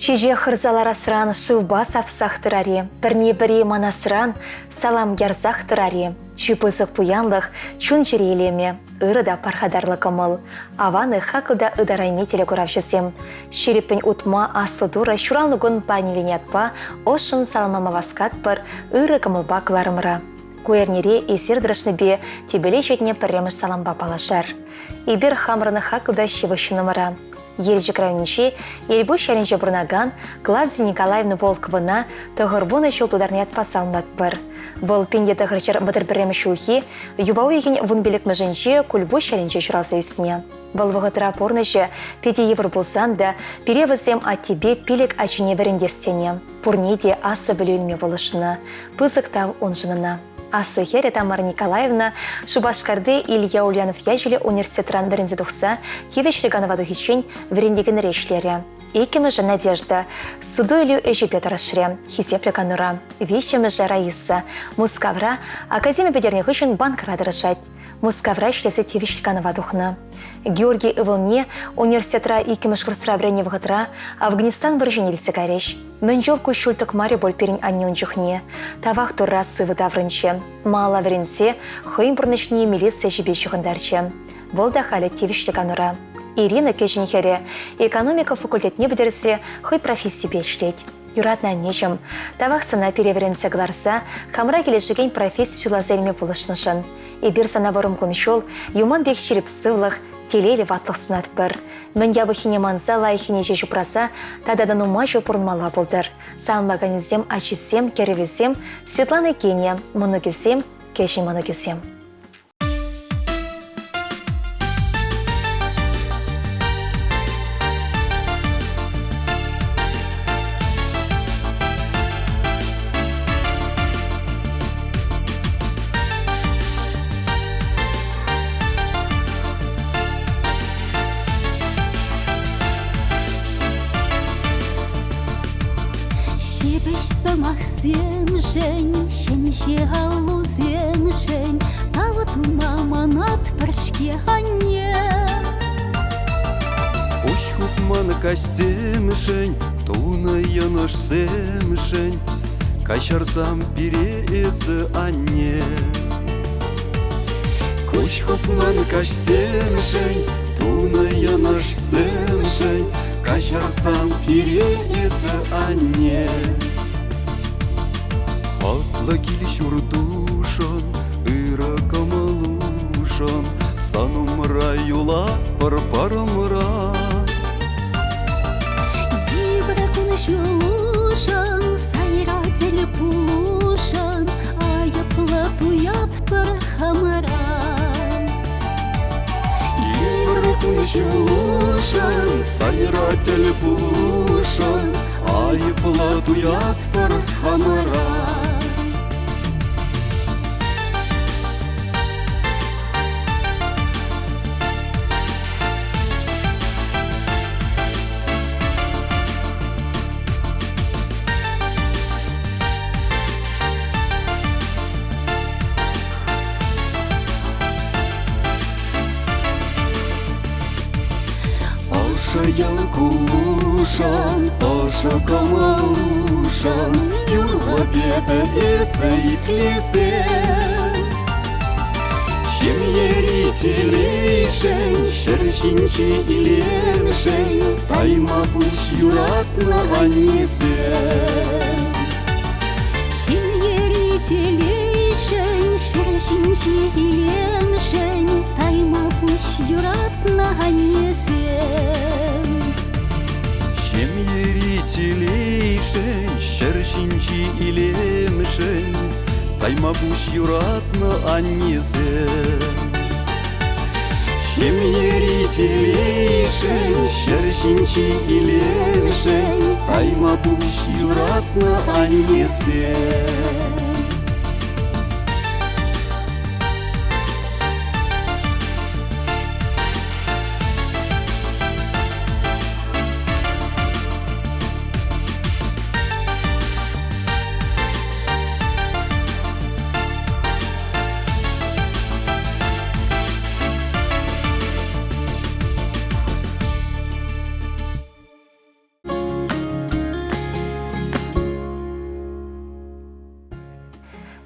Чечек хӑрса ларасран шывпа сапсах тӑрар-и, пӗрне-пӗри манасран салам ярсах тӑрар-и? Чи пысӑк пуянлӑх чун-чӗре илемӗ, ырӑ та пархатарлӑ кӑмӑл. Аван-и, хаклӑ та ытарайми телекуравҫӑсем. Ҫирӗппӗн утма Аслӑ Турӑ ҫуралнӑ кун парнеленӗ ятпа ӑшшӑн саламлама васкатпӑр ырӑ кӑмӑлпа кӑларӑмра. Ку эрнере эсир тӑрӑшнипе тӗпеле ҫитнӗ пӗрремӗш салампа паллашар. Эпир хамӑрӑн хаклӑ та ҫывӑх ҫыннӑмӑра, Елчӗк районӗнчи Элпуҫ ялӗнче пурӑнакан Клавдия Николаевна Волковӑна 90 ҫул тутарнӑ ятпа саламлатпӑр. Вӑл 1931 ҫулхи юпа уйӑхӗн 15-мӗшӗнче Кульпуҫ ялӗнче ҫуралса ӳснӗ. Вӑл вӑхӑтра пурнӑҫӗ питӗ йывӑр пулсан та пире вӗсем аттепе пилӗк ачине вӗрентес тенӗ. Пурне те аслӑ пӗлӳ илме пулӑшнӑ. Пысӑк тав уншӑн ӑна. Аслӑ хӗрӗ Тамара Николаевна Шупашкарти Илья Ульянов ячӗллӗ университетран вӗренсе тухса тивӗҫлӗ канӑва тухиччен вӗрентекенре ӗҫлерӗ. Иккӗмӗшӗ Надежда суту-илӳ ӗҫӗпе тӑрӑшрӗ, хисеплӗ канура. Виҫҫӗмӗшӗ Раиса Мускавра академи пӗтернӗ хыҫҫӑн банкра тӑрӑшать. Мускавра ӗҫлесе тивӗҫлӗ канӑва тухнӑ. Георгий ывӑлне университетра иккӗмӗш курсра вӗреннӗ вӑхӑтра Афганистан вӑрҫине илсе кайрӗҫ. Мӗн чул куҫҫуль тӑкмарӗ пуль пирӗн анне ун чухне. Тавах Турра сывӑ таврӑнчӗ. Малалла вӗренсе хӑйӗн пурнӑҫне милици ӗҫӗпе ҫыхӑнтарчӗ. Вӑл та халӗ тивӗҫлӗ канура. Ирина кӗҫӗн хӗрӗ экономика факультетне пӗтерсе хӑй профессипе ӗҫлет. Юратнӑ аннеҫӗм, тавах сана пире вӗрентсе кӑларса хамӑра килӗшекен професси суйласа илме пулӑшнӑшӑн. Эпир сана вӑрӑм кун-ҫул, юман пек ҫирӗп сывлӑх, телейлӗ ватлӑх сунатпӑр. Мӗн япӑххине манса лайӑххине ҫеҫ упраса тата та нумай ҫул пурӑнмалла пултӑр. Саламлаканӗсем ачисем, кӗрӗвӗсем, Светлана кинӗ, мӑнукӗсем, кӗҫӗн мӑнукӗсем. Ҫепӗҫ сӑмахсемшӗн, ҫемҫе аллусемшӗн тав тума манатпӑр-ҫке анне. Куҫ хупман каҫсемшӗн, тунӑ йӑнӑшсемшӗн каҫарсам пире эсӗ, анне. Куҫ хупман каҫсемшӗн, тунӑ йӑнӑшсемшӗн каҫарсам пире эсӗ, анне. Хаклӑ кил-ҫуртушӑн, ырӑ кӑмӑлушӑн сан умра юлатпӑр парӑмра. Йывӑр кун-ҫулушӑн, сайра тӗл пулушӑн айӑплӑ туятпӑр хамӑра. Йывӑр кун-ҫулушӑн, сайра тӗл пулушӑн айӑплӑ туятпӑр хамӑра. Ӑшӑ ял кулушӑн, ӑшӑ кӑмӑлушӑн юрлӑп эпӗ эсӗ итлесе. Ҫемьери телейшӗн, ҫӗр ҫинчи илемшӗн тайма пуҫ юратнӑ аннесем. Ҫемьери телейшӗн, ҫӗр ҫинчи илемшӗн тайма пуҫ юратнӑ аннесем. Ҫемьери телейшӗн, ҫӗр ҫинчи илемшӗн тайма пуҫ юратнӑ аннесем. Ҫемьери телейшӗн, ҫӗр ҫинчи илемшӗн тайма пуҫ юратнӑ аннесем.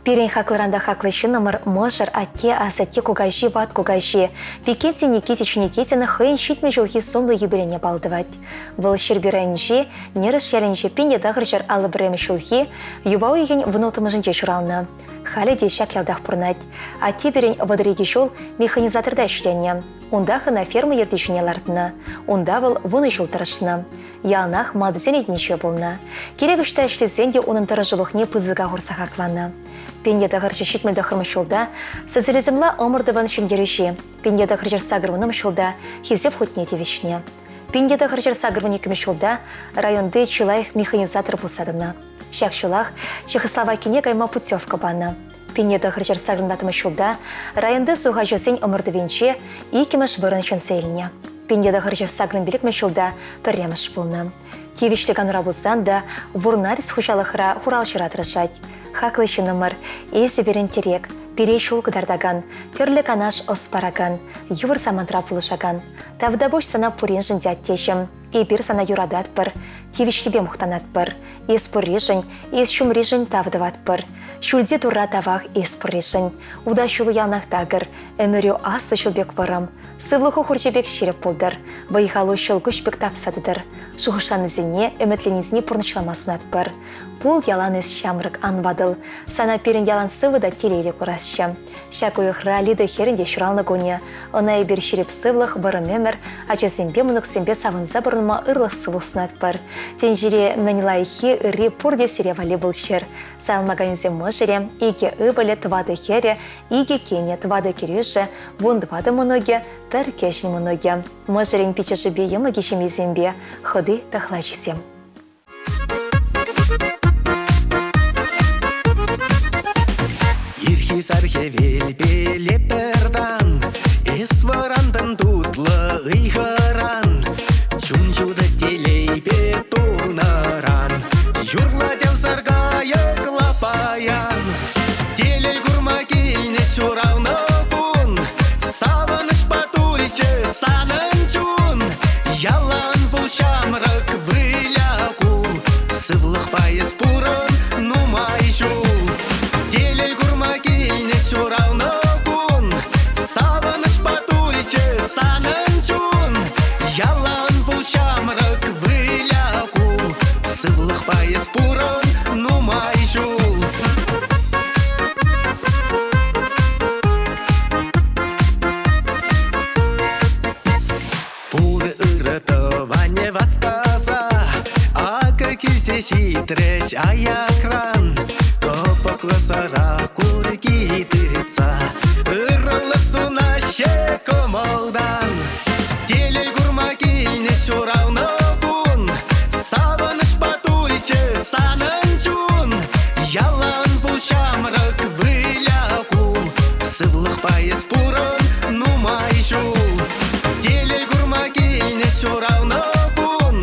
Пирӗн хаклӑран та хаклӑ ҫыннӑмӑр мӑшӑр, атте, асатте, кукаҫи, ват кукаҫи. Викентий Никитич Никитин хӑйӗн 70 ҫулхи сумлӑ юбилейне паллӑ тӑвать. Вӑл Ҫӗрпӳ районӗнчи Нӗрӗш ялӗнчи 1951 ҫулхи юпа уйӑхӗн вунулттӑмӗшӗнче ҫуралнӑ. Халӗ те ҫак ялтах пурӑнать. Атте пирӗн 32 ҫул механизаторта ӗҫленӗ. Унтах ӑна ферма ертӳҫине лартнӑ. Унта вӑл вунӑ ҫул тӑрӑшнӑ. Яланах малтисен ретӗнче пулнӑ. Кирек ӑҫта ӗҫлесен те унӑн тӑрӑшулӑхне пысӑка хурса хакланӑ. 1979 ҫулта социализмла ӑмӑртӑвӑн ҫӗнтерӳҫи, 1980 ҫулта Хисеп хутне тивӗҫнӗ. 1982 ҫулта районти чи лайӑх механизатор пулса тӑнӑ. Ҫак ҫулах Чехословакине кайма путевка панӑ. 1984 ҫулта районти сухаҫӑсен ӑмӑртӑвӗнче иккӗмӗш вырӑн ҫӗнсе илнӗ. 1985 ҫулта пӗрремӗш пулнӑ. Тивӗҫлӗ канура пулсан та Вурнарец хуҫалӑхра хуралҫӑра тӑрӑшать. Хаклӑ ҫыннӑмӑр, эсӗ пирӗн тӗрек, пире ҫул кӑтартакан, тӗрлӗ канаш ӑс паракан, йывӑр самантра пулӑшакан. Тавтапуҫ сана пуриншӗн те, аттеҫӗм. Эпир сана юрататпӑр, тивӗҫлипе мухтанатпӑр. Эс пурришӗн, эс ҫумришӗн тав тӑватпӑр. Ҫӳлти Турра тавах эс пурришӗн. Ута ҫул яланах такӑр, ӗмӗрӳ аслӑ ҫул пек вӑрӑм. Сывлӑху хурҫӑ пек ҫирӗп пултӑр, вӑй-халу ҫӑлкуҫ пек тапса тӑтӑр. Шухӑшланисене, ӗмӗтленисене пурнӑҫлама сунатпӑр. Пул ялан эс ҫамрӑк, ан ватӑл. Сана пирӗн ялан сывӑ та телейлӗ курасчӗ. Ҫак уйӑхра Лида хӗрӗн те ҫуралнӑ кунӗ. Ӑна эпир ҫирӗп сывлӑх, вӑрӑм ӗмӗр, ачасемпе, мӑнуксемпе савӑнса пурӑнма ырлӑх-сывлӑх сунатпӑр. Тӗнчере мӗн лайӑххи, ырри пурте сире валли пулччӑр. Салмаканӗсен мӑшӑрӗ, икӗ ывӑлӗ, тӑватӑ хӗрӗ, икӗ кинӗ, тӑватӑ кӗрӳшӗ, вунтӑватӑ мӑнукӗ, пӗр кӗҫӗн мӑнукӗ. Мӑшӑрӗн пиччӗшӗпе йӑмӑкӗ ҫемйисемпе хӑти тӑхлачисем. Ирхи сар хӗвелпеле пӗртан Эс вӑрантӑн тутлӑ ыйхӑран Чун ҫутӑ телейпе тулнӑран Юрлать ав саркайӑкла паян Телей курма килнӗ ҫуралнӑ кун Савӑнӑҫпа тулчӗ санӑн чун Ялан пул ҫамрӑк выля кул Сывлӑхпа эс пурӑн нумай ҫул Телей курма килнӗ ҫуралнӑ кун Савӑнӑҫпа тулчӗ санӑн чун Ялан пул ҫамрӑк выля кул Сывлӑхпа эс пурӑн нумай ҫул Пур ырӑ тӑванӗ васкаса Акӑ килсе ҫитрӗҫ аякран Кӑпӑклӑ сӑра курки тытса Ырӑлӑх сунаҫҫӗ кӑмӑлтан Телей курма килнӗ ҫуралнӑ кун Савӑнӑҫпа тулчӗ санӑн чун Ялан пул ҫамрӑк выля кул Сывлӑхпа эс пурӑн нумай ҫул Телей курма килнӗ ҫуралнӑ кун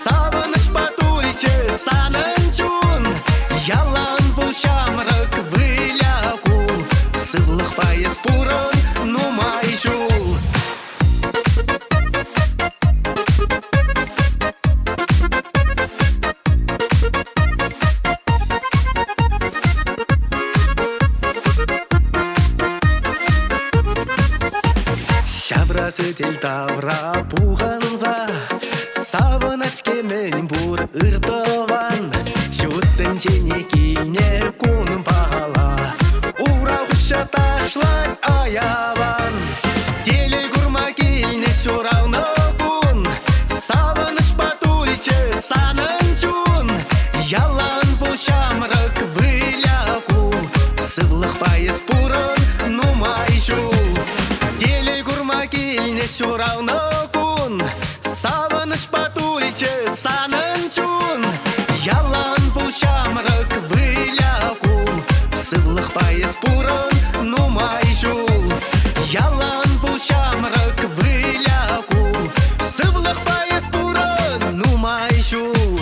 Савӑнӑҫпа тулчӗ санӑн чун Ялан пул ҫамрӑк выля кул Сывлӑхпа эс пурӑн нумай ҫул Ҫавра сӗтел тавра пухӑнса Савӑнать-ҫке мӗн пур ыр тӑван Ҫут тӗнчене килнӗ кунпала Ура хуҫа ташлать аялан Телей курма килнӗ ҫуралнӑ кун Савӑнӑҫпа тулчӗ санӑн чун Ялан пул ҫамрӑк выля кул Сывлӑхпа эс пурӑн нумай ҫул Телей курма килнӗ ҫуралнӑ кун Савӑнӑҫпа тулчӗ санӑн чун Ялан пул ҫамрӑк выля кул Сывлӑхпа эс пурӑн нумай ҫул Ялан пул ҫамрӑк выля кул Сывлӑхпа эс пурӑн нумай ҫул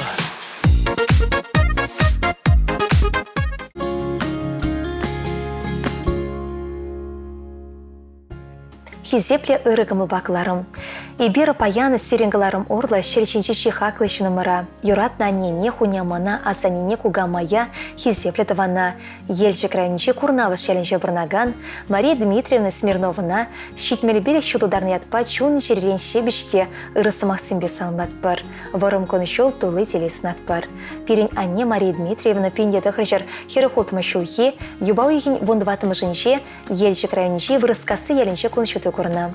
Хисеплӗ ырӑ кӑмӑлпа кӑларӑм. Эпир паян сирӗн кӑларӑм урлӑ ҫӗр ҫинчи чи хаклӑ ҫыннӑмӑра, юратнӑ аннене, хунямана, асаннене, кукамая, хисеплӗ тӑвана, Елчӗк районӗнчи Курнавӑш ялӗнче пурӑнакан Мария Дмитриевна Смирновӑна 75 ҫул тутарнӑ ятпа чун-чӗререн ҫепӗҫ те ырӑ сӑмахсемпе саламлатпӑр, вӑрӑм кун-ҫул тулли телей сунатпӑр. Пирӗн анне Мария Дмитриевна 1946 ҫулхи юпа уйӑхӗн 14-мӗшӗнче Елчӗк районӗнчи Вырӑскасси ялӗнче кун ҫути курнӑ.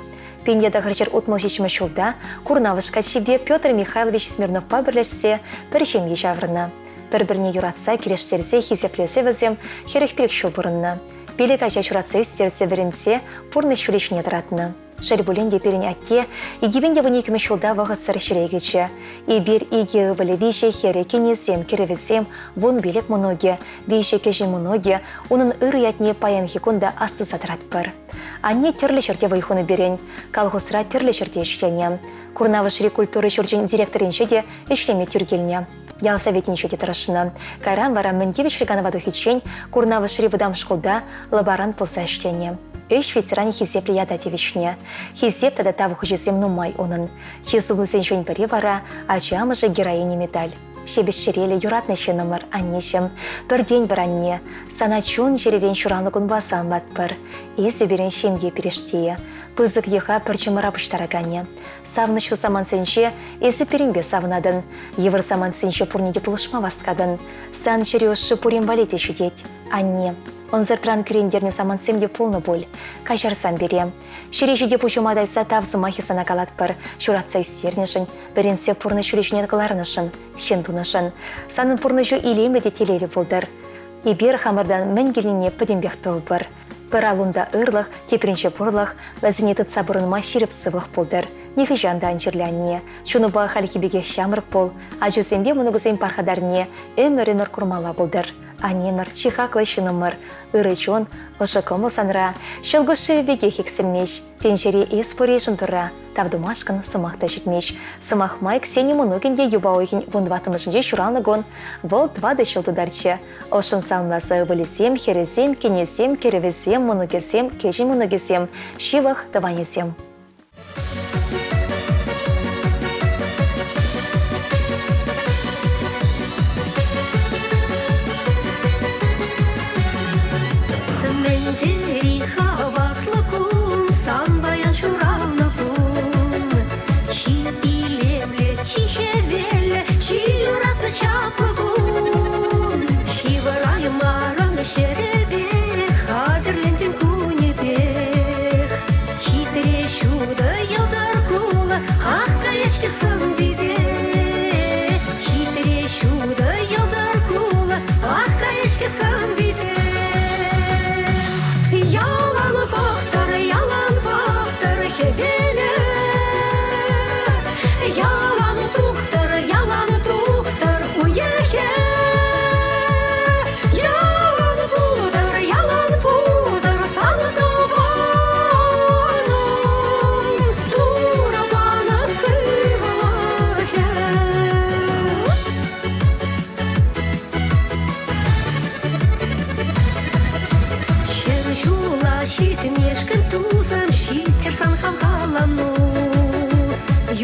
1967 ҫулта Курнавӑш каччипе Петр Михайлович Смирновпа пӗрлешсе пӗр ҫемье ҫавӑрнӑ. Пӗр-пӗрне юратса, килӗштерсе, хисеплесе вӗсем 45 ҫул пурӑннӑ. Пилӗк ача ҫуратса ӳстерсе вӗрентсе пурнӑҫ ҫулӗ ҫине тӑратнӑ. Шел пулин те пирӗн атте 2012 ҫулта вӑхӑтсӑр ҫӗре кӗчӗ. Эпир икӗ ывӑлӗ, виҫӗ хӗрӗ, кинӗсем, кӗрӗвӗсем, 15 мӑнукӗ, виҫӗ кӗҫӗн мӑнукӗ унӑн ырӑ ятне паянхи кун та астуса тӑратпӑр. Анне тӗрлӗ ҫӗрте вӑй хунӑ пирӗн. Колхозра тӗрлӗ ҫӗрте ӗҫленӗ. Курнавӑшри культура ҫурчӗн директорӗнче те ӗҫлеме тӳр килнӗ. Ял советӗнче те тӑрӑшнӑ. Кайран вара мӗн тивӗҫлӗ канӑва тухиччен Курнавӑшри вӑтам шкулта лаборант пулса ӗҫленӗ. Ӗҫ ветеранӗ хисеплӗ ята тивӗҫнӗ. Хисеп тата тав хучӗсем нумай унӑн. Чи сумлисенчен пӗри вара ача амӑшӗ героиня медаль. Ҫепӗҫ чӗреллӗ юратнӑ ҫыннӑмӑр, аннеҫӗм, пӗртен-пӗр анне, сана чун-чӗререн ҫуралнӑ кунпа саламлатпӑр. Эсӗ пирӗн ҫемье пирӗштийӗ, пысӑк йӑха пӗр чӑмӑра пуҫтараканӗ. Савӑнӑҫлӑ самантсенче эсӗ пирӗнпе савӑнатӑн, йывӑр самантсенче пурне те пулӑшма васкатӑн. Сан чӗрӳ ӑшши пурин валли те ҫитет. Анне, ӑнсӑртран кӳрентернӗ самантсем те пулнӑ пуль. Каҫарсам пире. Ҫӗре ҫити пуҫӑма тайса тав сӑмахӗ сана калатпӑр. Ҫуратса ӳстернӗшӗн, вӗрентсе пурнӑҫ ҫулӗ ҫине кӑларнӑшӑн, ҫын тунӑшӑн. Санӑн пурнӑҫу илемлӗ те телейлӗ пултӑр. Эпир хамӑртан мӗн килнине пӗтӗмпех тӑвӑпӑр. Пӗр аллунта ырлӑх, тепринче пурлӑх, вӗсене тытса пурӑнма ҫирӗп сывлӑх пултӑр. Нихӑҫан та ан чирле анне. Чунупа хальхи пекех ҫамрӑк пул. Ачусемпе мӑнукусен пархатарне ӗмӗр-ӗмӗр курмалла пултӑр. Аннемӗр, чи хаклӑ ҫыннӑмӑр, ырӑ чун, ӑшӑ кӑмӑл санра, ҫӑлкуҫ шывӗ пекех иксӗлмест. Тӗнчере эс пурришӗн Турра тав тумашкӑн сӑмах та ҫитмест. Сӑмах май Ксени мӑнукӗн те юпа уйӑхӗн 14-мӗшӗнче ҫуралнӑ кун вӑл тӑватӑ ҫул тутарчӗ. Ӑшшӑн саламласа ывӑлӗсем, хӗрӗсем, кинӗсем, кӗрӗвӗсем, мӑнукӗсем, кӗҫӗн мӑнукӗсем, ҫывӑх тӑванӗсем. Мӗн тери хаваслӑ кун, сан паян ҫуралнӑ кун. Чи илемлӗ, чи хӗвеллӗ, чи юратнӑ чаплӑ кун. Ҫывӑраймарӑн ҫӗрӗпех, хатӗрлентӗн кунӗпех. Хитре ҫутӑ йӑлтӑр кулӑ, ах каяҫкӗ сӑн-пите. Хитре ҫутӑ йӑлтӑр кулӑ, ах каяҫкӗ сӑн-пите. Ялан пӑхтӑр, ялан пӑхтӑр хӗвелӗ. Ялан тухтӑр, ялан тухтӑр уйӑхӗ. Ялан пултӑр, ялан пултӑр сан тӑванӑм, Турӑ панӑ сывлӑхӗ. Ҫӗр ҫула ҫитмешкӗн тусӑм ҫиттӗр сан хавхалану.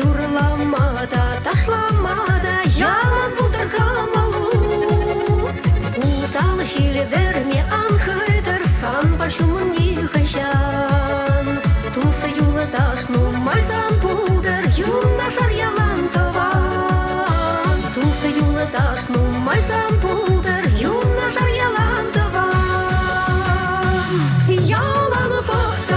Юрлама та, ташлама та ялан пултӑр кӑмӑлу. Усал ҫил вӗрме ан хӑйтӑр санпа ҫумӑн нихӑҫан. Тус-юлташ нумай сан пултӑр, юнашар ялан тӑван. Тус-юлташ нумай сан пултӑр, юнашар ялан тӑван. Ялан пӑхтӑр.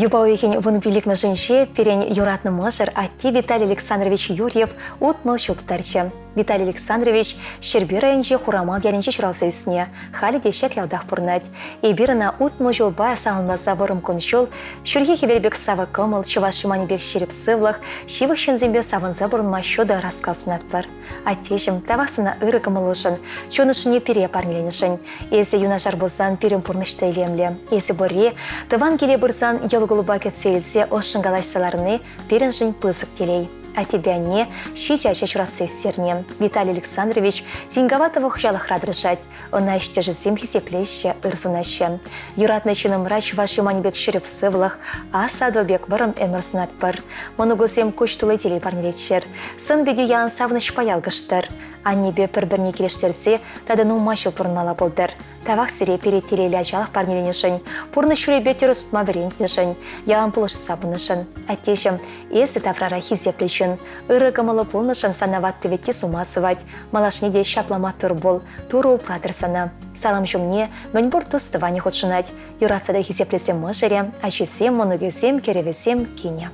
Юпа уйӑхӗн вунпиллӗкмӗшӗнче пирӗн юратнӑ мӑшӑр атте Виталий Александрович Юрьев 60 ҫул тутарчӗ. Виталий Александрович Ҫӗрпӳ районӗнчи Хурамал ялӗнче ҫуралса ӳснӗ. Халӗ те ҫак ялтах пурӑнать. Эпир ӑна 60 ҫулпа саламласа вӑрӑм кун-ҫул, ҫурхи хӗвел пек савӑк кӑмӑл, чӑваш юманӗ пек ҫирӗп сывлӑх, ҫывӑх ҫынсемпе савӑнса пурӑнма ҫутӑ ӑраскал сунатпӑр. Аттеҫӗм, тавах сана ырӑ кӑмӑллӑшӑн, чун ӑшшине пире парнеленӗшӗн. Эсӗ юнашар пулсан пирӗн пурнӑҫ та илемлӗ. Эсӗ пурри, тӑван киле пырсан йӑл-кулӑпа кӗтсе илсе ӑшшӑн калаҫса ларни пирӗншӗн пысӑк телей. Аттепе анне ҫич ача ҫуратса ӳстернӗ. Виталий Александрович Тиньковатово хуҫалӑхра тӑрӑшать. Ӑна ӗҫтешӗсем хисеплеҫҫӗ, ыр сунаҫҫӗ. Юратнӑ ҫыннӑмра чӑваш юманӗ пек ҫирӗп сывлӑх, аслӑ Атӑл пек вӑрӑм ӗмӗр сунатпӑр. Мӑнукусем куҫ тулли телей парнелеччӗр. Сӑн-питӳ ялан савӑнӑҫпа ялкӑштӑр. Аннепе пӗр-пӗрне килӗштерсе тата нумай ҫул пурӑнмалла пултӑр. Тавах сире пире телейлӗ ачалӑх парнеленӗшӗн, пурнӑҫ ҫулӗпе тӗрӗс утма вӗрентнӗшӗн, ялан пулӑшса пынӑшӑн. Аттеҫӗм, эсӗ таврара хисеплӗ ҫын. Ырӑ кӑмӑллӑ пулнӑшӑн сана ватти-вӗтти сума сӑвать. Малашне те ҫапла маттур пул, Турӑ упратӑр сана. Салам ҫумне мӗнпур тус-тӑванӗ хутшӑнать. Юратса та хисеплесе мӑшӑрӗ, ачисем, мӑнукӗсем, кӗрӗвӗсем, кинӗ.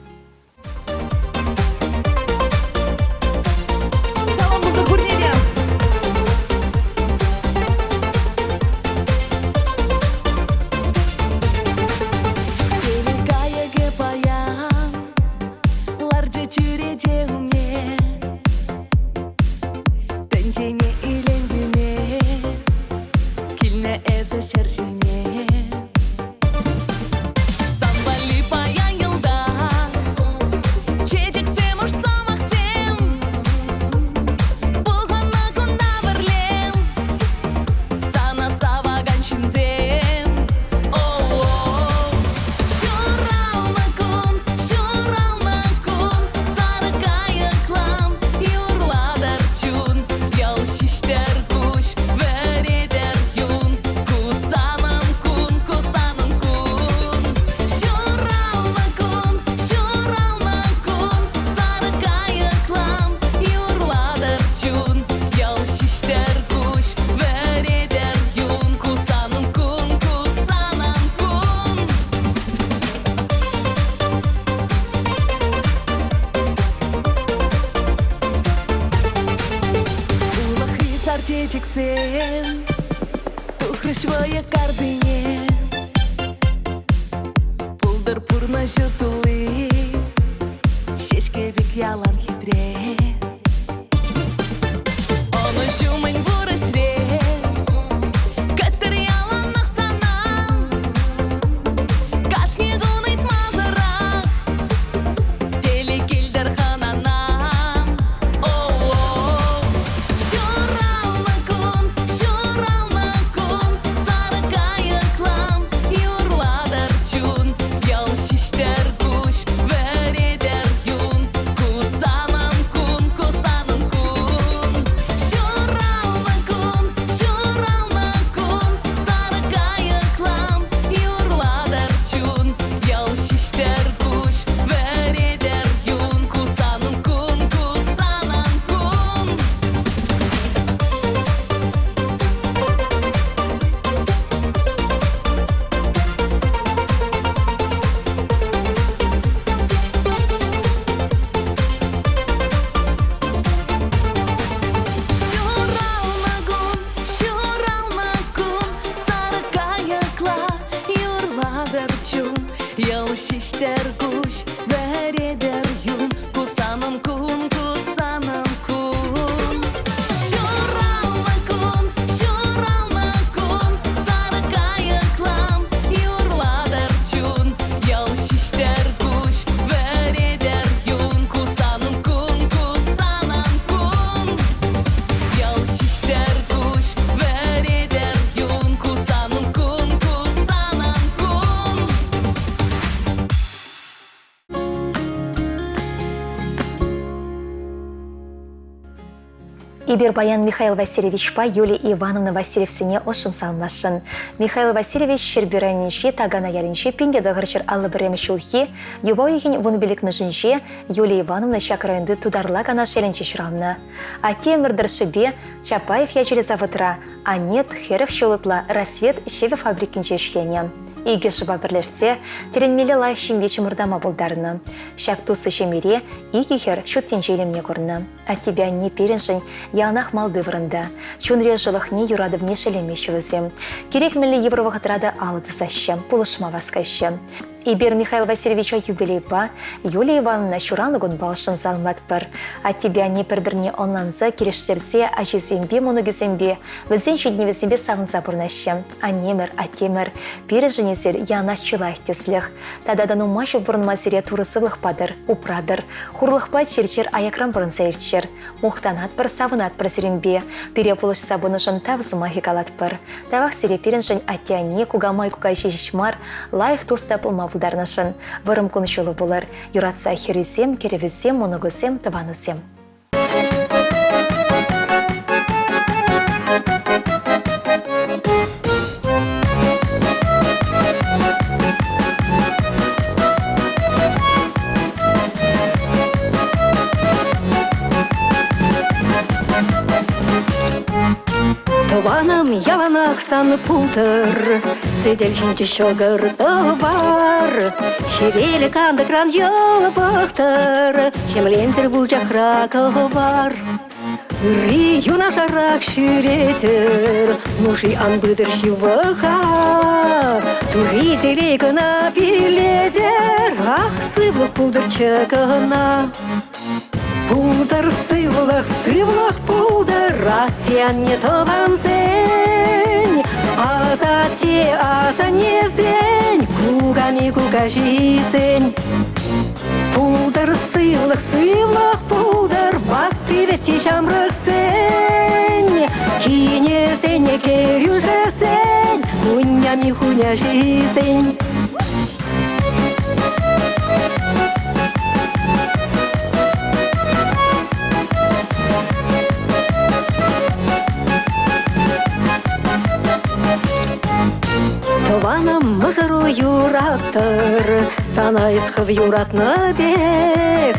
Салам пултӑр пурне те! Телей кайӑкӗ паян ларчӗ чӳрече умне. Тӗнчене илем кӳме килнӗ эсӗ ҫӗр ҫине. Сан валли паян йӑлтах чечексем, уш сӑмахсем. Пухӑннӑ кунта пӗрле сана савакан ҫынсем. О-о-о. Ҫуралнӑ кун, ҫуралнӑ кун, сарӑ кайӑклам юрлатӑр чун. Ял ҫиҫтӗр куҫ, вӗретӗр юн. Ку санӑн кун, ку санӑн кун. Ҫуралнӑ кун, ҫуралнӑ кун, сарӑ кайӑклам юрлатӑр чун. Ял ҫиҫтӗр куҫ, вӗретӗр юн. Ку санӑн кун, ку санӑн кун. Улӑхри сар чечексем тухрӗҫ вӑйӑ картине. Пултӑр пурнӑҫу тулли, ҫеҫке пек ялан хитре. Ӑнӑҫу мӗн пур ӗҫре, кӗттӗр яланах сана. Кашни кун ыйтмасӑрах телей килтӗр хӑнана. О-о-о. Ҫуралнӑ кун, ҫуралнӑ кун, сарӑ кайӑклам юрлатӑр чун. Ял ҫиҫтӗр куҫ, вӗретӗр юн. Ку санӑн кун, ку санӑн кун. Ҫуралнӑ кун, ҫуралнӑ кун, сарӑ кайӑклам юрлатӑр чун. Ял ҫиҫтӗр куҫ, вӗретӗр юн. Ку санӑн кун, ку санӑн кун. Ҫуралнӑ кун, ҫуралнӑ кун, сарӑ кайӑкла юрлатӑр чун. Йӑл ҫиҫтӗр куҫ, вӗретӗр юн. Ку санӑн кун, ку санӑн кун. Ҫуралнӑ кун, ҫуралнӑ кун, сарӑ кайӑклам юрлатӑр чун. Йӑл ҫиҫтӗр куҫ, вӗретӗр юн. Ку санӑн кун, ку санӑн кун. Йӑл ҫиҫтӗр куҫ, вӗретӗр юн. Ку санӑн кун, ку санӑн кун. Эпир паян Михаил Васильевичпа Юлия Ивановна Васильевсене ӑшшӑн саламласшӑн. Михаил Васильевич Ҫӗрпӳ районӗнчи Такана ялӗнчи 1951 ҫулхи юпа уйӑхӗн вунпиллӗкмӗшӗнче Юлия Ивановна ҫак районти Тутарла Канаш ялӗнче ҫуралнӑ. Атте ӗмӗр тӑршшӗпе Чапаев ячӗллӗ заводра, анне 40 ҫул ытла Рассвет ҫӗвӗ фабрикинче ӗҫленӗ. Икӗ шӑпа пӗрлешсе тӗлӗнмелле лайӑх ҫемье чӑмӑртама пултарнӑ. Ҫак туслӑ ҫемьере икӗ хӗр ҫут тӗнче илемне курнӑ. Аттепе анне пирӗншӗн яланах малти вырӑнта. Чунри ӑшӑлӑхне, юратӑвне шеллемеҫҫӗ вӗсем. Кирек мӗнле йывӑр вӑхӑтра та алӑ тӑсаҫҫӗ, пулӑшма васкаҫҫӗ. Эпир Михаил Васильевича юбилейпа, Юлия Ивановна ҫуралнӑ кунпа ӑшшӑн саламлатпӑр. Аттепе анне пӗр-пӗрне ӑнланса, килӗштерсе ачисемпе, мӑнукӗсемпе, вӗсен ҫитӗнӗвӗсемпе савӑнса пурӑнаҫҫӗ. Аннемӗр, аттемӗр, пирӗншӗн эсир яланах чи лайӑх тӗслӗх. Тата та нумай ҫул пурӑнма сире Турӑ сывлӑх патӑр, упратӑр. Хурлӑхпа чир-чӗр аякран пурӑнса иртчӗр. Мухтанатпӑр, савӑнатпӑр сирӗнпе. Пире пулӑшса пынӑшӑн тав сӑмахӗ калатпӑр. Тавах сире пирӗншӗн атте-анне, кукамай-кукаҫи ҫеҫ мар, лайӑх тус та пулма пултарнӑшӑн. Вӑрӑм кун-ҫулу пулӑр. Юратса хӗрӳсем, кӗрӗвӗсем, мӑнукусем, тӑванусем. Тӑванӑм яланах сан пултӑр, сӗтел ҫинче ҫӑкӑр тӑвар. Хӗвел кантӑкран йӑл пӑхтӑр, хӗмленсӗр вучахра кӑвар. Ырри юнашарах ҫӳретӗр, нуши ан пытӑр ҫывӑха. Турри телей кӑна пиллетӗр, ах, сывлӑх пултӑрччӗ кӑна. Пултӑр сывлӑх, сывлӑх пултӑр, атте-анне тӑвансен, асатте асаннесен, куками кукаҫисен. Пултӑр сывлӑх, сывлӑх пултӑр, ватти-вӗтти ҫамрӑксен, кинӗсен, кӗрӳшӗсен, хунями хуняҫисен. Тӑванӑм мӑшӑру юраттӑр, сана эс хӑв юратнӑ пек.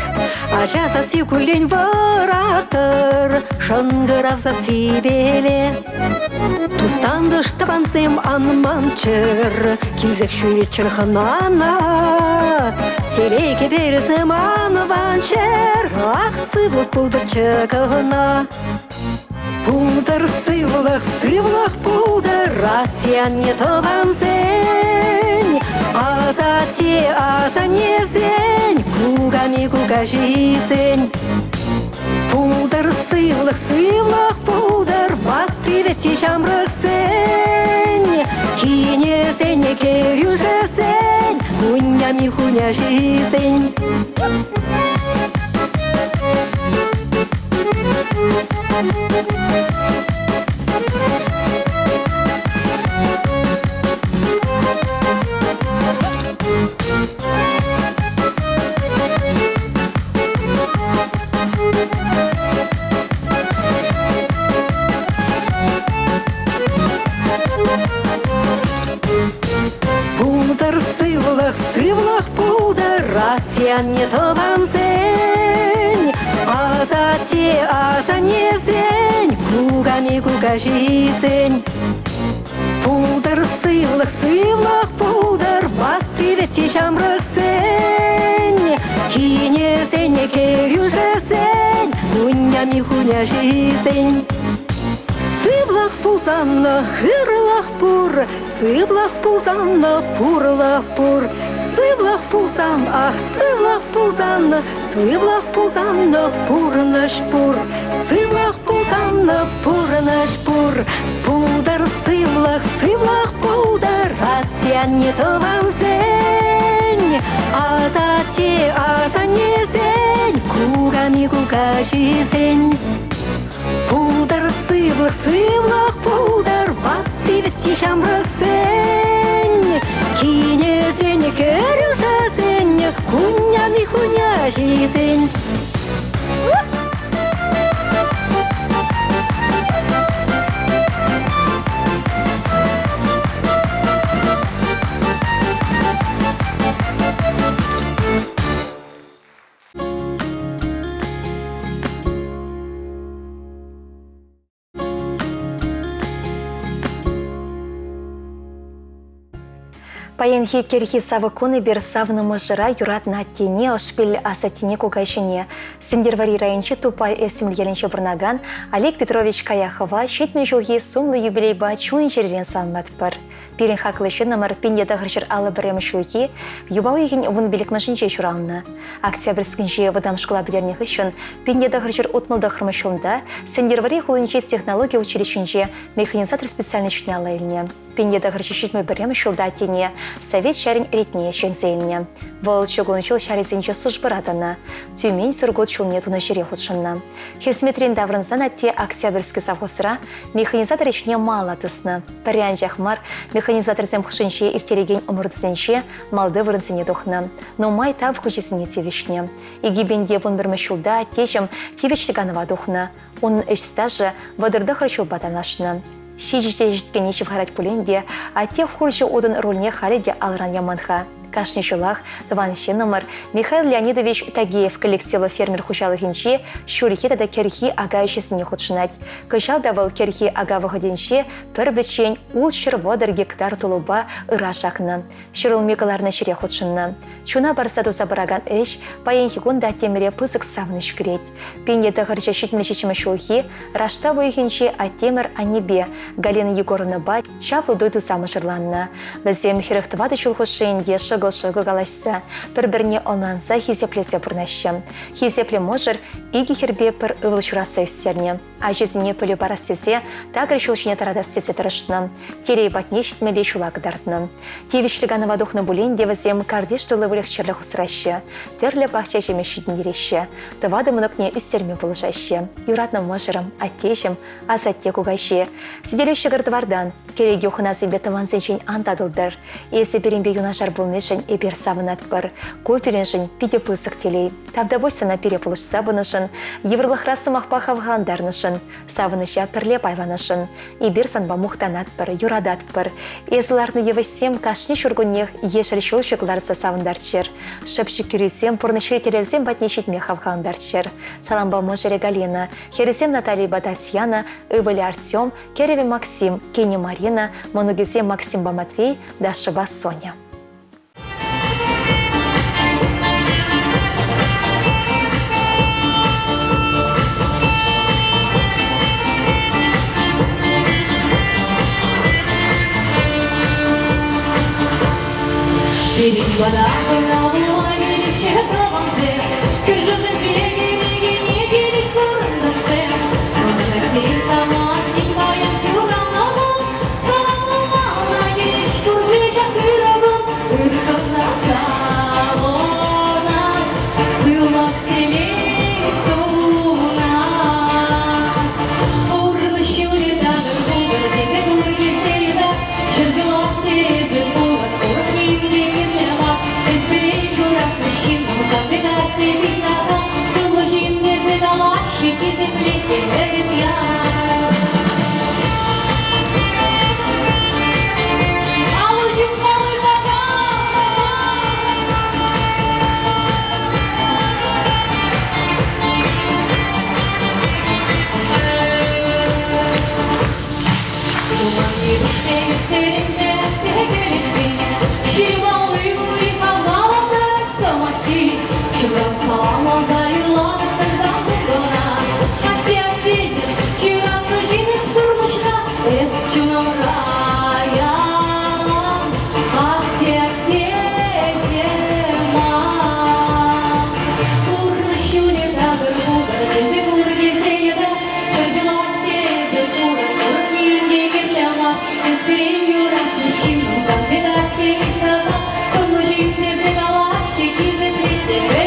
Ача сасси куллен вӑраттӑр, шӑнкӑрав сассипеле. Тус-тантӑш тӑвансем ан манччӑр, килсех ҫӳреччӗр хӑнана. Телей кӗперӗсем ан ванччӑр, ах, сывлӑх пултӑрччӗ кӑна. Пултӑр сывлӑх, сывлӑх пултӑр, атте-анне тӑвансен, асатте асаннесен, куками кукаҫисен. Пултӑр сывлӑх, сывлӑх пултӑр, ватти-вӗтти ҫамрӑксен, кинӗсен, кӗрӳшӗсен, хунями хуняҫисен. Пултӑр сывлӑх, сывлӑх пултӑр, атте-анне тӑвансен, асатте асаннесен, куками кукаҫисен. Пултӑр сывлӑх, сывлӑх пултӑр, ватти-вӗтти ҫамрӑксен, кинӗсен, кӗрӳшӗсен, хунями хуняҫисен. Сывлӑх пулсан хырлӑх пур, сывлӑх пулсан пурлӑх пур. Сывлӑх пулсан, ах, сывлӑх пулсан, сывлӑх пулсан пурнӑҫ пур. Сывлӑх пулсан пурнӑҫ пур. Пултӑр сывлӑх, сывлӑх пултӑр, атте-анне тӑвансен, асатте асаннесен, куками кукаҫисен. Пултӑр сывлӑх, сывлӑх пултӑр, ватти-вӗтти ҫамрӑксен, кинӗсен, кӗрӳшӗсен, хунями хуняҫисен. Паянхи кӗрхи савӑк кун эпир савнӑ мӑшӑра юратнӑ аттене, ӑшпил асаттене кукаҫине, Сӗнтӗрвӑрри районӗнчи Тупай Эсмел ялӗнче пурӑнакан Олег Петрович Каяхова 70 ҫулхи сумлӑ юбилейпа чун-чӗререн саламлатпӑр. Пирӗн хаклӑ ҫыннӑмӑр 1951 ҫулхи юпа уйӑхӗн 15-мӗшӗнче ҫуралнӑ. Октябрьскинчи вӑтам шкула пӗтернӗ хыҫҫӑн 1969 ҫулта Сӗнтӗрвӑрри хулинчи технологи училищинче механизатор специальноҫне алла илнӗ. 1971 ҫулта аттене Совет ҫарӗн ретне чӗнсе илнӗ. Вӑл чукун ҫул ҫарӗсенче службӑра тӑнӑ, Тюмень Сургут ҫулне тунӑ ҫӗре хутшӑннӑ. Хӗсметрен таврӑнсан атте Октябрьский совхозра механизатор ӗҫне мала тӑснӑ. Пӗрре анчах мар, механизаторсем хушшинче ирттерекен ӑмӑртусенче малти вырӑнсене тухнӑ. Нумай тав хучӗсене тивӗҫнӗ. Икӗпинте вунпӗрмӗш ҫулта аттеҫӗм тивӗҫлӗ канӑва тухнӑ. Унӑн ӗҫ стажӗ 39 ҫулпа танлашнӑ. Ҫичӗ теҫеткене ҫывхарать пулин те, атте хурҫӑ утӑн рульне халӗ те алран яман-ха. Кашни ҫулах тӑван ҫыннӑмӑр Михаил Леонидович Тагиев коллективлӑ фермер хуҫалӑхӗнче ҫурхи тата кӗрхи ака ӗҫӗсене хутшӑнать. Кӑҫал та вӑл кӗрхи ака вӑхӑтӗнче пӗр пӗччен 630 гектар тулӑпа ыраш акнӑ, ҫӗрулми кӑларнӑ ҫӗре хутшӑннӑ. Чуна парса туса пыракан ӗҫ паянхи кун та темӗре пысӑк савӑнӑҫ кӳрет. 1977 ҫулхи раштав уйӑхӗнче аттемӗр аннепе Галина Егоровнӑпа чаплӑ туй туса мӑшӑрланнӑ. Вӗсем 44 ҫул хушши ӗнтӗ шӑкӑл-шӑкӑл калаҫса, пӗр-пӗрне ӑнланса хисеплесе пурӑнаҫҫӗ. Хисеплӗ мӑшӑр икӗ хӗрпе пӗр ывӑл ҫуратса ӳстернӗ. Ачисене пӗлӳ парас тесе такӑр ҫул ҫине тӑратас тесе тӑрӑшнӑ, телей патне ҫитмелли ҫула кӑтартнӑ. Тивӗҫлӗ канӑва тухнӑ пулин те вӗсем картиш тулли выльӑх-чӗрлӗх усраҫҫӗ, тӗрлӗ пахча ҫимӗҫ ҫитӗнтереҫҫӗ, тӑватӑ мӑнукне ӳстерме пулӑшаҫҫӗ. Юратнӑ мӑшӑрӑм, аттеҫӗм, асатте, кукаҫи. Сӗтеле ҫӑкӑр тӑвартан, кӗреке хӑнасемпе тӑвансенчен ан татӑлтӑр. Эсӗ пирӗнпе юнашар пулнишӗн эпир савӑнатпӑр. Ку пирӗншӗн питӗ пысӑк телей. Тавтапуҫ сана пире пулӑшса пынӑшӑн, йывӑрлӑхра сӑмахпа хавхалантарнӑшӑн, савӑнӑҫа пӗрле пайланӑшӑн. Эпир санпа мухтанатпӑр, юрататпӑр. Эсӗ лартнӑ йывӑҫсем кашни ҫуркуннех ешӗл ҫулҫӑ кӑларса савӑнтарччӑр. Шӑпчӑк хӳрисем пурнӑҫри тӗллевсем патне ҫитме хавхалантарччӑр. Салампа мӑшӑрӗ Галина, хӗрӗсем Наталийӑпа Татьяна, ывӑлӗ Артем, кӗрӗвӗ Максим, кинӗ Марина, мӑнукӗсем Максимпа Матвей, Дашӑпа Соня. Пирӗн пата хӑнана тӑвансем, кӳршӗсемпе килекене килӗҫ хурӑнташсем. Хӑнасен самантне паян ҫуралнӑ кун, саламлама килӗҫ пурте ҫак ырӑ кун. Ыр кӑна савӑнать, сывлӑх телей сунать. Пурнӑҫ ҫулӗ такӑр пултӑр тесе Турӑ килсе йӑтать, ҫӗр ҫулах тесе пулать, урӑх ним те кирлӗ мар. Эс пирӗн юратнӑ ҫын пулсан тытать те пит-сакан, сывлӑ ҫын тесе калаҫҫӗ, хисеплет те пӗтӗм ял. Алӑ ҫупмалли сакан, Туман йывӑҫне ӳстеренме текелетмен, ҫырмалли ури хавхалантарать сӑмаххи. Ҫуран саламласа юрлатӑп тӑрсан кӑна. Атте, аттеҫӗм, ҫуратнӑ ҫын эс пурнӑҫра, эс чунӑмра ялан. Атте, аттеҫӗм ман. Пурнӑҫ ҫулӗ такӑр пултӑр тесе пур килсе йӑтать, ҫӗр ҫулать тесе пулать, урӑх ним те кирлӗ мар. Эс пирӗн юратнӑ ҫын пулсан пек атте пит сана, сумлӑ ҫын тесе калаҫҫӗ, хисеплет те.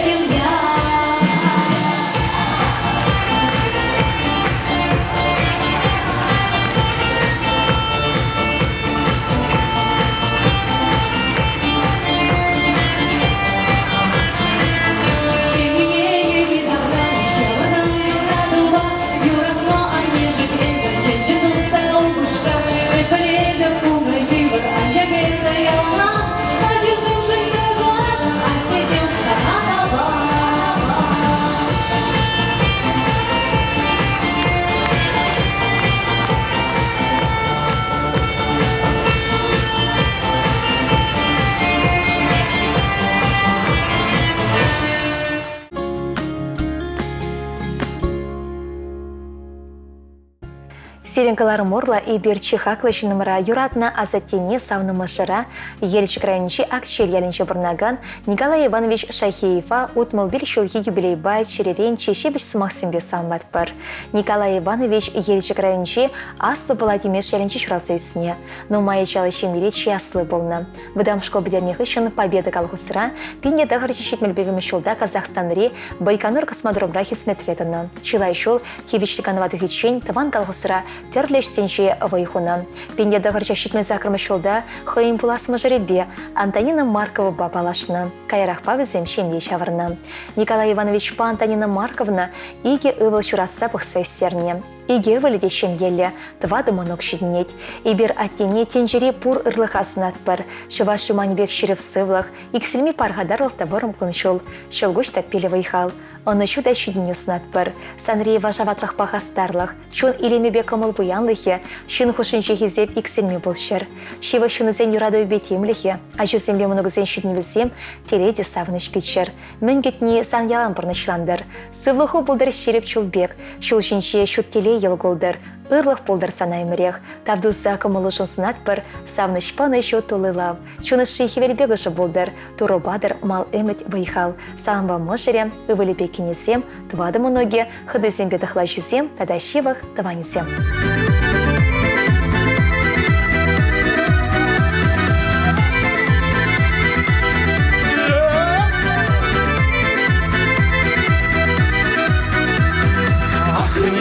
Сирӗн кӑларӑм урлӑ эпир чи хаклӑ ҫыннӑмӑра юратнӑ асаттене савнӑ мӑшӑра Елчӗк районӗнчи Акчел ялӗнче пурӑнакан Николай Иванович Шахеева 65 ҫулхи юбилейпа чӗререн чи ҫепӗҫ сӑмахсемпе саламлатпӑр. Николай Иванович Елчӗк районӗнчи Аслӑ Пӑла Тимеш ялӗнче ҫуралса ӳснӗ. Нумай ачаллӑ ҫемьере чи асли пулнӑ. Вӑтам шкул пӗтернӗ хыҫҫӑн Победа колхозра 1971 ҫулта Казахстанри Байконур космодромра хӗсметре тӑнӑ. Чылай ҫул тивӗҫлӗ канӑва тухиччен тӑван колхозра тӗрлӗ ӗҫсенче вӑй хунӑ. 1978 ҫулта хӑйӗн пулас мӑшӑрӗпе Антонина Марковӑпа паллашнӑ. Каярахпа вӗсем ҫемье ҫавӑрнӑ. Николай Ивановичпа Антонина Марковна икӗ ывӑл ҫуратса пӑхса ӳстернӗ. Икӗ ывӑлӗ те ҫемьеллӗ, тӑватӑ мӑнук ҫитӗнет. Эпир аттене тӗнчери пур ырлӑха сунатпӑр. Чӑваш юманӗ пек ҫирӗп сывлӑх, иксӗлми пархатарлӑх та вӑрӑм кун-ҫул, ҫӑлкуҫ та пилӗ вӑй-хал, ӑнӑҫу та ҫитӗнӳ сунатпӑр. Санри вашаватлӑхпа хастарлӑх, чун илемӗпе кӑмӑл пуянлӑхӗ, ҫын хушшинчи хисеп иксӗлми пулччӑр. Ҫывӑх ҫыннусен юратӑвӗпе тимлӗхӗ, ачусемпе мӑнукусен ҫитӗнӗвӗсем телей те савӑнӑҫ кӳччӗр. Мӗн кӗтни сан ялан пурнӑҫлантӑр. Сывлӑху пултӑр ҫирӗп чул пек, ҫул ҫинче ҫут телей йӑл култӑр. Ырлӑх пултӑр сана ӗмӗрех. Тав туса кӑмӑлушӑн сунатпӑр, савӑнӑҫпа ӑнӑҫу тулли лав. Чун ӑшши хӗвел пек ӑшӑ пултӑр, Турӑ патӑр мал ӗмӗт вӑй-хал. Салампа мӑшӑрӗ, ывӑлӗпе кинӗсем, тӑватӑ мӑнукӗ, хӑтисемпе тӑхлачисем тата ҫывӑх тӑванӗсем.